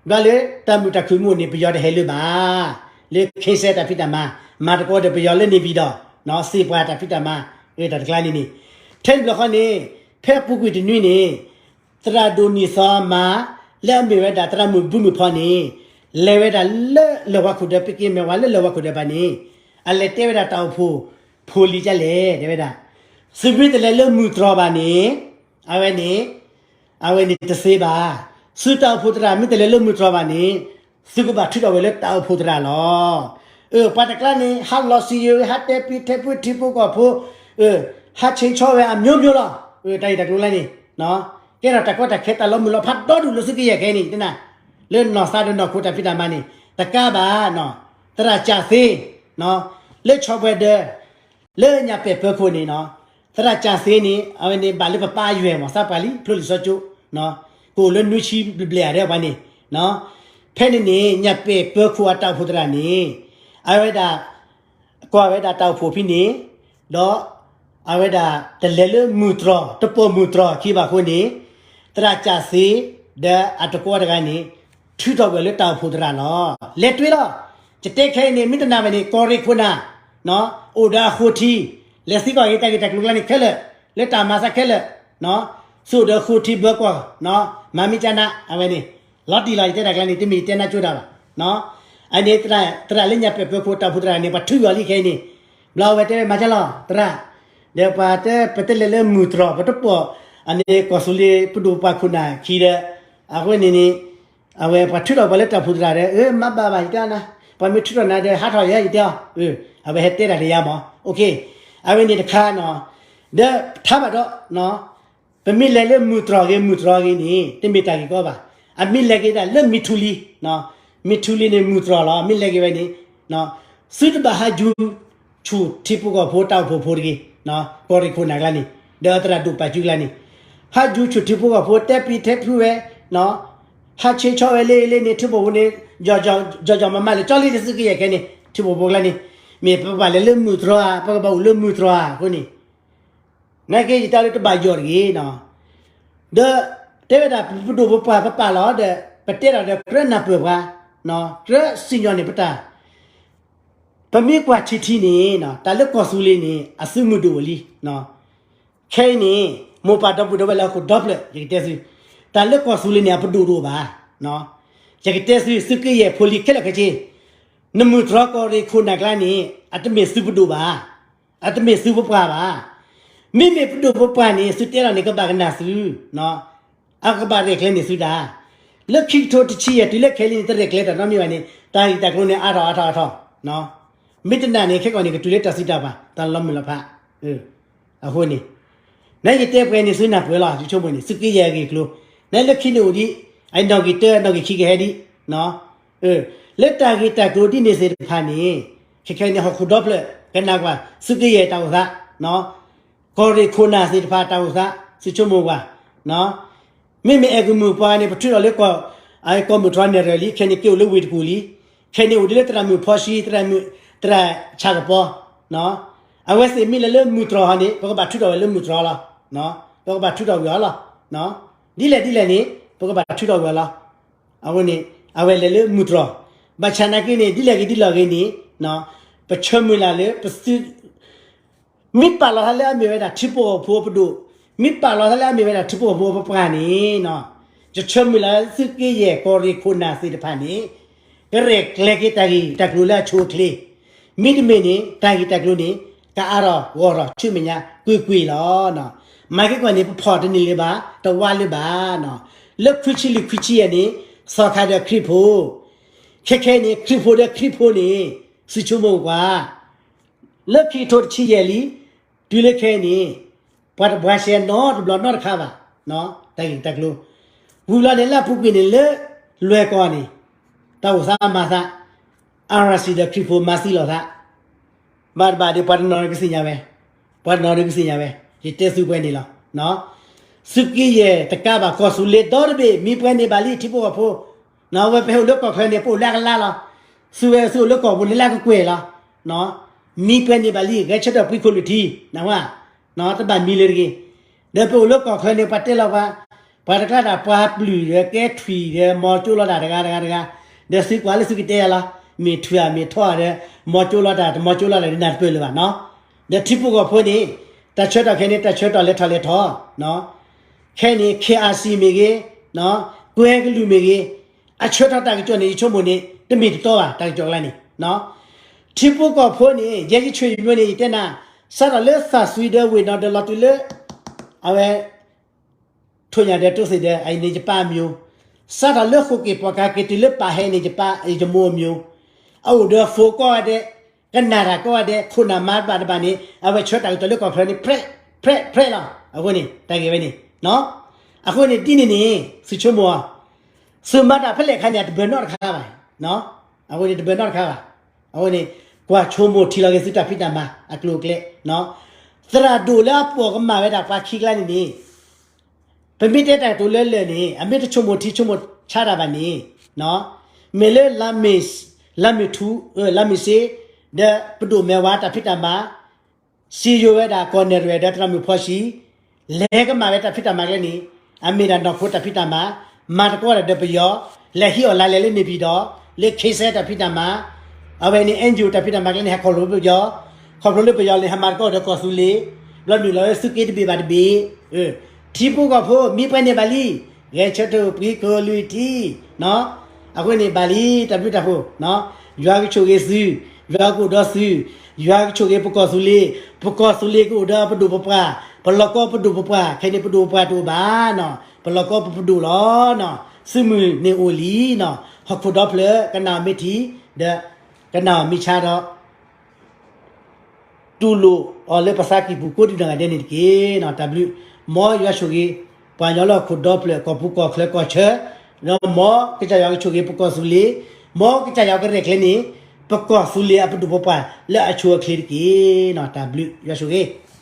ဘျီလၢတၢ်မုာ်တၢ်ခုၣ်မ့ၢ်အိၣ်န့ၣ် ပယီၤတဟဲလၢၤဘၣ်, လၢခဲစဲတၢ်ဖံးတၢ်မၤ, မၤသကိးဒီးပယီၤလၢန့ၣ်ဝံၤဒီး စ့ပှၤတၢ်ဖံးတၢ်မၤ, တၢ်တကျါန့ၣ်န့ၣ်, ထဲန့ၣ်ဘျီဃီန့ၣ် ဖဲအပူၤကွံာ်တနွံန့ၣ် သရၣ်ဒိၣ်နံၣ်သီအမါ လၢအမ့ၢ်ဝဲဒၣ်သရၣ်မုၣ်ဘုမုၣ်ဖီန့ၣ် လဲၤဝဲဒၣ်လၢလၢၢ်ဝါခိၣ်ဒၢ ပက့ၤမဲာ်ဝါလၢလၢၢ်ဝါခိၣ်ဒၢဘၣ်န့ၣ်, အလဲၤတဲဝဲဒၣ်တၢ်အိၣ်ဖှိၣ်ဖိလံၤဒ်လဲၣ် တဲဝဲဒၣ်, သုမ့ၢ်တလဲၤလၢမုၢ်တြီၢ်ဘၣ်န့ၣ်, အဝဲန့ၣ်, အဝဲန့ၣ်တသ့ဘၣ်, သုတၢ်အိၣ်ဖှိၣ်သရၣ်မ့ၢ်တလဲၤလၢမုၢ်တြီၢ်ဘၣ်န့ၣ်, သုကဘၣ်ထုးထီၣ်ဝဲလၢတၢ်အိၣ်ဖှိၣ်သရၣ်လီၤ. အၢ ပှၤတကျါန့ၣ် ဟးလီၤစံယိၤ ဟးတဲပံၤထဲပူၤထံဖိကီၢ်ဖိ, ဟးဆ့ဆီဝဲအမျိုးမျိုးလီၤ. တၢ်ဂ့ၢ်တၢ်ကျိၤလၢန့ၣ်, ကဲထီၣ်တၢ်ကီတၢ်ခဲတၢ်လီၤမုၢ်လီၤဖးဒီဒူၣ်လၢသုးက့ယဲၢ်ခဲအံၤန့ၣ်, လၢနီၢ်သးဒီးနီၢ်ခိတၢ်ဖံးတၢ်မၤန့ၣ် တကးဘၣ်, သရၣ်စၢ်သ့, လၢဆီၣ်ပှဲၤဒၢး, လၢညၣ်ပဲာ်ပၢၤခိၣ်န့ၣ်, သရၣ်စၢ်သ့န့ၣ် အဝဲန့ၣ်ဘၣ်လၢပပၢ်ယွဲၢ်မး သးပှၢ်လံ ဖျိလံာ်စီကၠိ, ကအိၣ်လၢနွံဆံဘျဲၣ်ဘျဲၣ်ဧါ ဒဲပှၤန့ၣ်, ဖဲန့ၣ်န့ၣ် ညၣ်ပဲာ်ပၢၤခိၣ်အတၢ်အိၣ်ဖှိၣ်သရၣ်န့ၣ်, အဝဲဒၣ် ကွၢ်ဝဲဒၣ်တၢ်အိၣ်ဖှိၣ်ဖဲန့ၣ်, ဒီးအဝဲဒၣ်တလဲၤလၢမုၢ်တြီၢ် တပိာ်မုၢ်တြီၢ်ခံဘၣ်အဃိန့ၣ်, သရၣ်စၢ်သ့ ဒီးအတကွီတဂၤန့ၣ် ထုးထီၣ်ကွံာ်လၢတၢ်အိၣ်ဖှိၣ်သရၣ်လီၤ. လဲၤတွ့လီၤ. ယတဲခဲအံၤန့ၣ် မ့ၢ်တနာ်ဘၣ်န့ၣ် ကီၢ်ရ့ၣ်ခိၣ်နၢ် အိၣ်ဒီးအဃိထံ, လဲၤသံကွၢ်က့ၤတၢ်ဂ့ၢ်တၢ်ကျိၤကျါန့ၣ်ခဲလၢာ်, လၢတၢ်မၤသးခဲလၢာ်, သုအိၣ်ဒီးအဃိထံဘၢကွီၢ်, မၤမ့ၢ်ကနၣ် အဝဲန့ၣ်, လီၤတံၢ်လီၤ ယတဲတၢ်ကျါန့ၣ် တမ့ၢ်ယတဲနၢ်ကၠိတၢ်ဘၣ်. အန့ၣ် သရၣ်လၢညၣ်ပဲာ်ပၢၤခိၣ်တၢ်အိၣ်ဖှိၣ်သရၣ်န့ၣ် ပှၤထုးကွံာ်အီၤလံခဲအံၤန့ၣ်, ဘျီအဝဲတဲဝဲမၤကလီၤ သရၣ်, ဒီးပှၤတဲ ပတလဲၤလၢမုၢ်တြီၢ် ပတပိာ်, အန့ၣ်ကီၢ်သူလ့ၤပဒိၣ်ပပှၢ်ခိၣ်နၢ်ခံဒီး, အဃိန့ၣ်န့ၣ် အဝဲပှၤထုးထီၣ်ပှၤလၢတၢ်အိၣ်ဖှိၣ်သရၣ်ဒီး အၢ မၤဘၣ်ဘၣ် ယတဲအီၤနၤ, ပှၤမ့ၢ်ထုးထီၣ်နၤဒီး ဟးထီၣ်ယၤ ယတဲအီၤ, အဝဲဟဲတဲတၢ်ဒီးယၤမး, အဝဲန့ၣ်တခါနီၤ, ဒီးထါဘၣ်ဒီး ပမ့ၢ်လဲၤလၢမုၢ်တြီၢ်ဂ့ၤ မုၢ်တြီၢ်ဂ့ၤန့ၣ် တမ့ၢ်တၢ်ဂ့ၢ်ကီဘၣ်. အမ့ၢ်လဲၤက့ၤဒၣ်လၢမံၤထူလံ, မံၤထူလံန့ၣ် မုၢ်တြီၢ်လီၤ. မ့ၢ်လဲၤက့ၤဝဲန့ၣ် သုတဘၣ်ဟးယူၤ ဆူၣ်ထံဖိကီၢ်ဖိတၢ်အိၣ်ဖှိၣ်ဖိတဂ့ၤ, ကီၢ်ရ့ၣ်ခိၣ်နၢ်ကျါန့ၣ်, ဒီးသရၣ်ဒိၣ်ပာ်စုကျါန့ၣ်, ဟးယူၤဆူၣ်ထံဖိကီၢ်ဖိ တဲပံၤထဲဖုဝဲ, ဟးဆ့ဆီဝဲလၢလၢန့ၣ် ထံဖိဖိန့ၣ်, ယီၤယီၤမးမးလၢကၠီလံ တသုးက့ယဲၢ်ခဲန့ၣ် ထံဖိဖိကျါန့ၣ်, မ့ၢ်ပဘၣ်လဲၤလၢမုၢ်တြီၢ်ဧါ, ပကဘၣ်အိၣ်လၢမုၢ်တြီၢ်ဧါအဃိန့ၣ် နာ်က့ယတဲလၢတဘၣ်ယီၤတဂ့ၤနီၤ, ဒီးတဲဝဲဒၣ်ပဒိၣ်ပပှၢ်ပပာ်လီၤဒီး ပတဲဒၣ်ဒီးကြၢးနၢ်ပၢၢ်ပှၤ, ကြၢးစံၣ်ညီၣ်န့ၢ်ပတၢ် ပမ့ၢ်ကွၢ်ထံထံန့ၣ် တၢ်လၢကီၢ်သူလ့ၤန့ၣ် အသုးမုၢ်ဒိၣ်အိၣ်လံ. ခဲအံၤန့ၣ် မိၢ်ပၢ်ဒီပုၢ်ဒီဝဲၢ်လၢဟီၣ်ခိၣ်ဒီဖျၢၣ် ယကတဲသု, တၢ်လၢကီၢ်သူလ့ၤန့ၣ် အပဒိၣ်တအိၣ်ဘၣ်. ယကတဲသု သုးက့ယဲၢ်ဖိလံၤခဲလၢာ်ခဲဆ့, နမုၢ်တြီၢ်ကီၢ်ရ့ၣ်ခိၣ်နၢ်ကျါန့ၣ် အတမ့ၢ်သုးပဒိၣ်ဘၣ်, အတမ့ၢ်သုးပပှၢ်ဘၣ်. မ့မ့ၢ်ပဒိၣ်ပပှၢ်န့ၣ် သုတဲလီၤန့ၣ် ကဘၣ်ကနၣ်သု အကဘၣ်ရဲၣ်ကျဲၤန့ၢ်သုတၢ်, လၢခံကထိတဆံယဲၢ်တုၤလၢခဲလံန့ၣ် တရဲၣ်ကျဲၤတၢ်နီတမံၤဘၣ်န့ၣ် တၢ်ဂ့ၢ်တၢ်ကျိၤန့ၣ် အါထီၣ်အါထီၣ်အါထီၣ်, မ့ၢ်တနာ်န့ၣ် ခဲကီၢ်န့ၣ် ကတုၤလၢတၢ်သံတၢ်ပှၢ် တၢ်လီၤမုၢ်လီၤဖး, အဃိန့ၣ် နယတဲပှဲၤန့ၣ် သုနၢ်ပၢၢ်လီၤ ယဆိကမိၣ်န့ၣ် သုးက့ယဲၢ်အဂ့ၢ်အကျိၤ, နလၢခံန့ၣ်အိၣ်ဒံး, အနီၣ်ဂံၢ်တၢ နီၣ်ဂံၢ်ခံကဟဲဒံး, လၢတၢ်ဂ့ၢ်တၢ်ကျိၤဒ်န့ၣ်သ့ၣ်တဖၣ်န့ၣ်, ခဲခဲန့ၣ် ဟီၣ်ခိၣ်ဒီဖျၢၣ် ကနၣ်ကွၢ် သုးက့ယဲၢ်တၢ်အိၣ်သး, ကီၢ်ရ့ၣ်ခိၣ်နၢ်သ့ၣ်တဖၣ်တၢ်အိၣ်သး သုဆိကမိၣ်ကွၢ်, မ့မ့ၢ်အဲၣ်ကမုၢ်ပှၤန့ၣ် ပထုးထီၣ်လၢ ကီၢ်မုၢ်တြီၢ်နဲၣ်ရွဲၣ်လံ, ခဲန့ၣ်က့ၤအိၣ်လၢဝ့ၢ်တကူၣ်လံ, ခဲန့ၣ်အိၣ်ဒ်လၢသရၣ်မုၣ်ဖီၡံ သရၣ်မုၣ် သရၣ်ဆၣ်ကပီၤ, အဝဲသ့ၣ်မ့ၢ်လဲၤလၢမုၢ်တြီၢ်ဟီန့ၣ် ပကဘၣ်ထုးထီၣ်ဝဲလၢမုၢ်တြီၢ်လီၤ, ပကဘၣ်ထုးထီၣ်ဝံၤအီၤလီၤ, ဒ်လဲၣ်ဒ်လဲၣ်န့ၣ် ပကဘၣ်ထုးထီၣ်ဝံၤအီၤလီၤ, အဝဲန့ၣ် အဝဲလဲၤလၢမုၢ်တြီၢ်, ဘၣ်ဆၣ်နာ်က့န့ၣ် ဒ်လဲၣ်ဂ့ၤဒ်လဲၣ်ဂ့ၤန့ၣ်, ပဆၢမုၢ်လၢ်လၢပသု မ့ၢ်ပာ်လီၤသးလၢအမ့ၢ်ဝဲဒၣ်ထံဖိကီၢ်ဖိပဒိၣ်, မ့ၢ်ပာ်လီၤသးလၢအမ့ၢ်ဝဲဒၣ်ထံဖိကီၢ်ဖိပပှၢ်န့ၣ်, ယဆၢမုၢ်လၢ်သုးက့ယဲၢ်ကီၢ်ရ့ၣ်ခိၣ်နၢ်သ့ၣ်တဖၣ်န့ၣ်, ကရဲၣ်ကျဲၤက့ၤတၢ်ဂ့ၢ်တၢ်ကျိၤလၢအဆိအချ့, မ့တမ့ၢ်န့ၣ် တၢ်ဂ့ၢ်တၢ်ကျိၤန့ၣ် ကအါထီၣ်ဂီၢ်ထီၣ်ဆူမဲာ်ညါကွ့ၢ်ကွ့ၢ်လီၤ. မၤက့ၤကွၢ်န့ၣ် ပဖီၣ်တန့ၢ်လၢၤဘၣ်, တဝါလၢၤဘၣ်. လၢခွံဆံလွံၢ်ခွံဆံယဲၢ်န့ၣ် သီခါဒီးခရံာ်ဖိ, ခဲခဲအံၤန့ၣ် ခရံာ်ဖိဒီးခရံာ်ဖိန့ၣ် သုဆိကမိၣ်ကွၢ် လၢခံကထိတဆံယဲၢ်လံ, တုၤလၢခဲအံၤန့ၣ် ပှၤတဘှါရှဲနီတဘျီနီတခါဘၣ်, တၢ်ဂ့ၢ်တၢ်ကျိၤ, ဝံၤဘျီန့ၣ် လၢအပူၤကွံာ်န့ၣ် လၢလွဲၢ်ကီၢ်န့ၣ် တၢ်အိၣ်သးမၤသး, အါရၣ်စံၣ်ဒီးခရံာ်ဖိမၤသံလီၤသး, ဘၣ်တဘၣ်ဒီးပှၤတနီၤကသ့ၣ်ညါဝဲ, ပှၤတနီၤကသ့ၣ်ညါဝဲ, ယတဲသုပှဲၤန့ၣ်လီၤ. သုးက့ယဲၢ်တကးဘၣ် ကီၢ်သူလ့ၤဒီတဘ့ၣ် မံပှဲၤန့ၢ်ဘၣ်လံ ထံဖိကီၢ်ဖိ, ဝဲပဟဲအိၣ်လၢကီၢ်ချၢန့ၣ် ပအိၣ်လၢအကလါလီၤ. သုဝဲသုအိၣ်လၢကီၢ်ပူၤန့ၣ်လၢအကကွဲၢ်လီၤ. မံပှဲၤန့ၢ်ဘၣ်လံ ဂဲၤဆၢထၢၣ်ပှံခိၣ်လုၢ်ထံ, တဘၣ်မံလၢၤတဂ့ၤ. ဒီးပအိၣ်လၢကီၢ်ချၢန့ၣ် ပှၤတဲလီၤပှၤ, ပှၤတကျါတၢ်ပှၤပျုၢ်ဒီးကဲထွံၣ်ဒီး မီၤကၠိလီၤတၢ်တဂၤတဂၤတဂၤ, ဒီးသုကွၢ်လၢသုကတဲယၤလီၤ, မ့ၢ်ထွံၣ်ဧါမ့ၢ်ထီဧါဒီး မီၤကၠိလီၤတၢ် တမီၤကၠိလီၤတၢ် ဒ်နၢ်တပၢၢ်လၢၤဘၣ်နီၤ. ဒီးထံဖိကီၢ်ဖိန့ၣ် တၢ်ဆၢကတီၢ်ခဲအံၤန့ၣ် တၢ်ဆၢကတီၢ်လဲၤထီၣ်လဲၤထီ, ခဲအံၤန့ၣ် ခ့အၣ်စံၣ်မ့ၢ်ဂ့ၤ, ကွဲကလုာ်မ့ၢ်ဂ့ၤ, အဆၢကတီၢ်တၢ်ကစီၣ်န့ၣ် ယဆိကမိၣ်န့ၣ် တမ့ၢ်တတီဘၣ် တၢ်ကစီၣ်ကျါန့ၣ်. ထံဖိကီၢ်ဖိန့ၣ် ယဲယဆိၣ်ယမိၢ်န့ၣ် ယတဲနၤ, စးထီၣ်လၢသးစွံဒီးဝ့ၢ်နီၢ်ဒီးလီၤတုၤလၢ အဝဲ ထိၣ်ညၣ်ဒီးတိသ့ၣ်ဒီး အံၤန့ၣ်ယပၢ်အမျိုး, စးထီၣ်လၢဃိာ်က့ၤပှၤကၤက့ၤတုၤလၢပာ်ဟဲန့ၣ် ယပၢ်ယမိၢ်အမျိုး, အအိၣ်ဒီးဖိကိးဂၤဒဲး, ကနၣ်တၢ်ကိးဂၤဒဲး, ခိၣ်နၢ်မါတဘၣ်တဘၣ်န့ၣ် အဝဲဆၢတၢ်ကစီၣ်လၢကီၢ်ချၢန့ၣ် ဖြဲးဖြဲးဖြဲးလီၤ. အဃိန့ၣ် တၢ်ဂ့ၢ်ဝဲန့ၣ်, အဃိန့ၣ် ဒ်န့ၣ်န့ၣ် သုဆိကမိၣ်အီၤ, သုမၤတၢ်ဖဲလဲၣ်ခါန့ၣ် အတဘၢၣ်နီတခါဘၣ်, အဃိန့ၣ် တဘၢၣ်နီတခါဘၣ်. အဃိန့ၣ် ကွၢ်ဆိကမိၣ်ထံလီၤက့ၤသုတၢ်ဖံးတၢ်မၤအကျိၤအကျဲ, သရၣ်ဒိၣ်လၢအပိာ်ကမၣ်ဝဲဒၣ်ပှၤခံကျါန့ၣ်န့ၣ် ပမ့ၢ်တဲတၢ်ကတိၤလၢလၢာ်န့ၣ် အမ့ၢ်တဆိကမိၣ်ထံဆိကမိၣ်ဆါတၢ်ဘၣ်န့ၣ်, မ့ၢ်လၢ လါမ့ၤထူ, လါမ့ၤစ့, ဒီးပဒိၣ်မဲာ်ဝါတၢ်ဖံးတၢ်မၤ, စံယိၤဝဲဒၣ်ကီၢ်နဲၣ်ရွဲၣ်ဒီးတၢ်မုာ်ဖီၣ်ဆံး, လဲၤကမၣ်ဝဲတၢ်ဖံးတၢ်မၤကျဲန့ၣ်, အမ့ၢ်ဒၣ်နီၢ်ခိတၢ်ဖံးတၢ်မၤ, မၤသကိးတၢ်ဒီးပယီၤ, လဲၤဟံးအီၣ်လါလဲၤလၢန့ၣ်ပံၤဒီး, လၢခ့စဲတၢ်ဖံးတၢ်မၤ, အဝဲန့ၣ် အဲၣ်ယူၣ် တၢ်ဖံးတၢ်မၤကျဲန့ၣ် ဟဲခီဖျိပယီၤ, ခီဖျိလၢပယီၤန့ၣ် ဟဲမၤသကိးဒီးကီၢ်သူလ့ၤ, ဘျီမုၢ်လီၤလၢသုးက့တဘ့ၣ်ဘၣ်တဘ့ၣ်, ထံဖိကီၢ်ဖိ မံပှဲၤန့ၢ်ဘၣ်လံ, ဂဲၤဆၢထၢၣ်ပှံခိၣ်လုၢ်ထံ, အဃိန့ၣ်ဘၣ်လံ တၢ်ဘျုးတၢ်ဖှိၣ်, ယွၤကဆိၣ်ဂ့ၤသု, ယွၤကအိၣ်ဒီးသု, ယွၤကဆိၣ်ဂ့ၤပကီၢ်သူလ့ၤ, ပကီၢ်သူလ့ၤကအိၣ်ဒီးပဒိၣ်ပပှၢ်, ပလီၢ်ကီၢ်ပဒိၣ်ပပှၢ်, ခဲအံၤန့ၣ် ပဒိၣ်ပပှၢ်တအိၣ်ဘၣ်နီၤ, ပလီၢ်ကီၢ်ပပဒိၣ်လီၤနီၤ, သုးမုၢ်န့ၣ်အိၣ်လံနီၤ, ဟီၣ်ခိၣ်ဒီဖျၢၣ် ကနၣ်အီၤမ့ၢ်ထံ, ဒီး ကနၣ်အီၤမ့ၢ်ဆါဒီး တူၢ်လိာ်အီၤလၢပသးကံၢ်ပူၤကိးဒံးနီၢ်ဂၤဒဲးန့ၣ်တက့ၢ်. တၢ်ဘျုး, မ်ယွၤဆိၣ်ဂ့ၤ ပှၤကညီလၢဟီၣ်ခိၣ်ဒီဖျၢၣ် ကီၢ်ပူၤကီၢ်ချၢကီၢ်ဆၢ, ဒီးမ်ကစၢ်ယွၤကဆိၣ်ဂ့ၤပကီၢ်သူလ့ၤ, မ်ကစၢ်ယွၤကရဲၣ်ကျဲၤန့ၣ် ပကီၢ်သူလ့ၤအပဒိၣ်ပပှၢ်လၢအဆိအချ့တက့ၢ်. တၢ်ဘျုးယွၤဆိၣ်ဂ့ၤ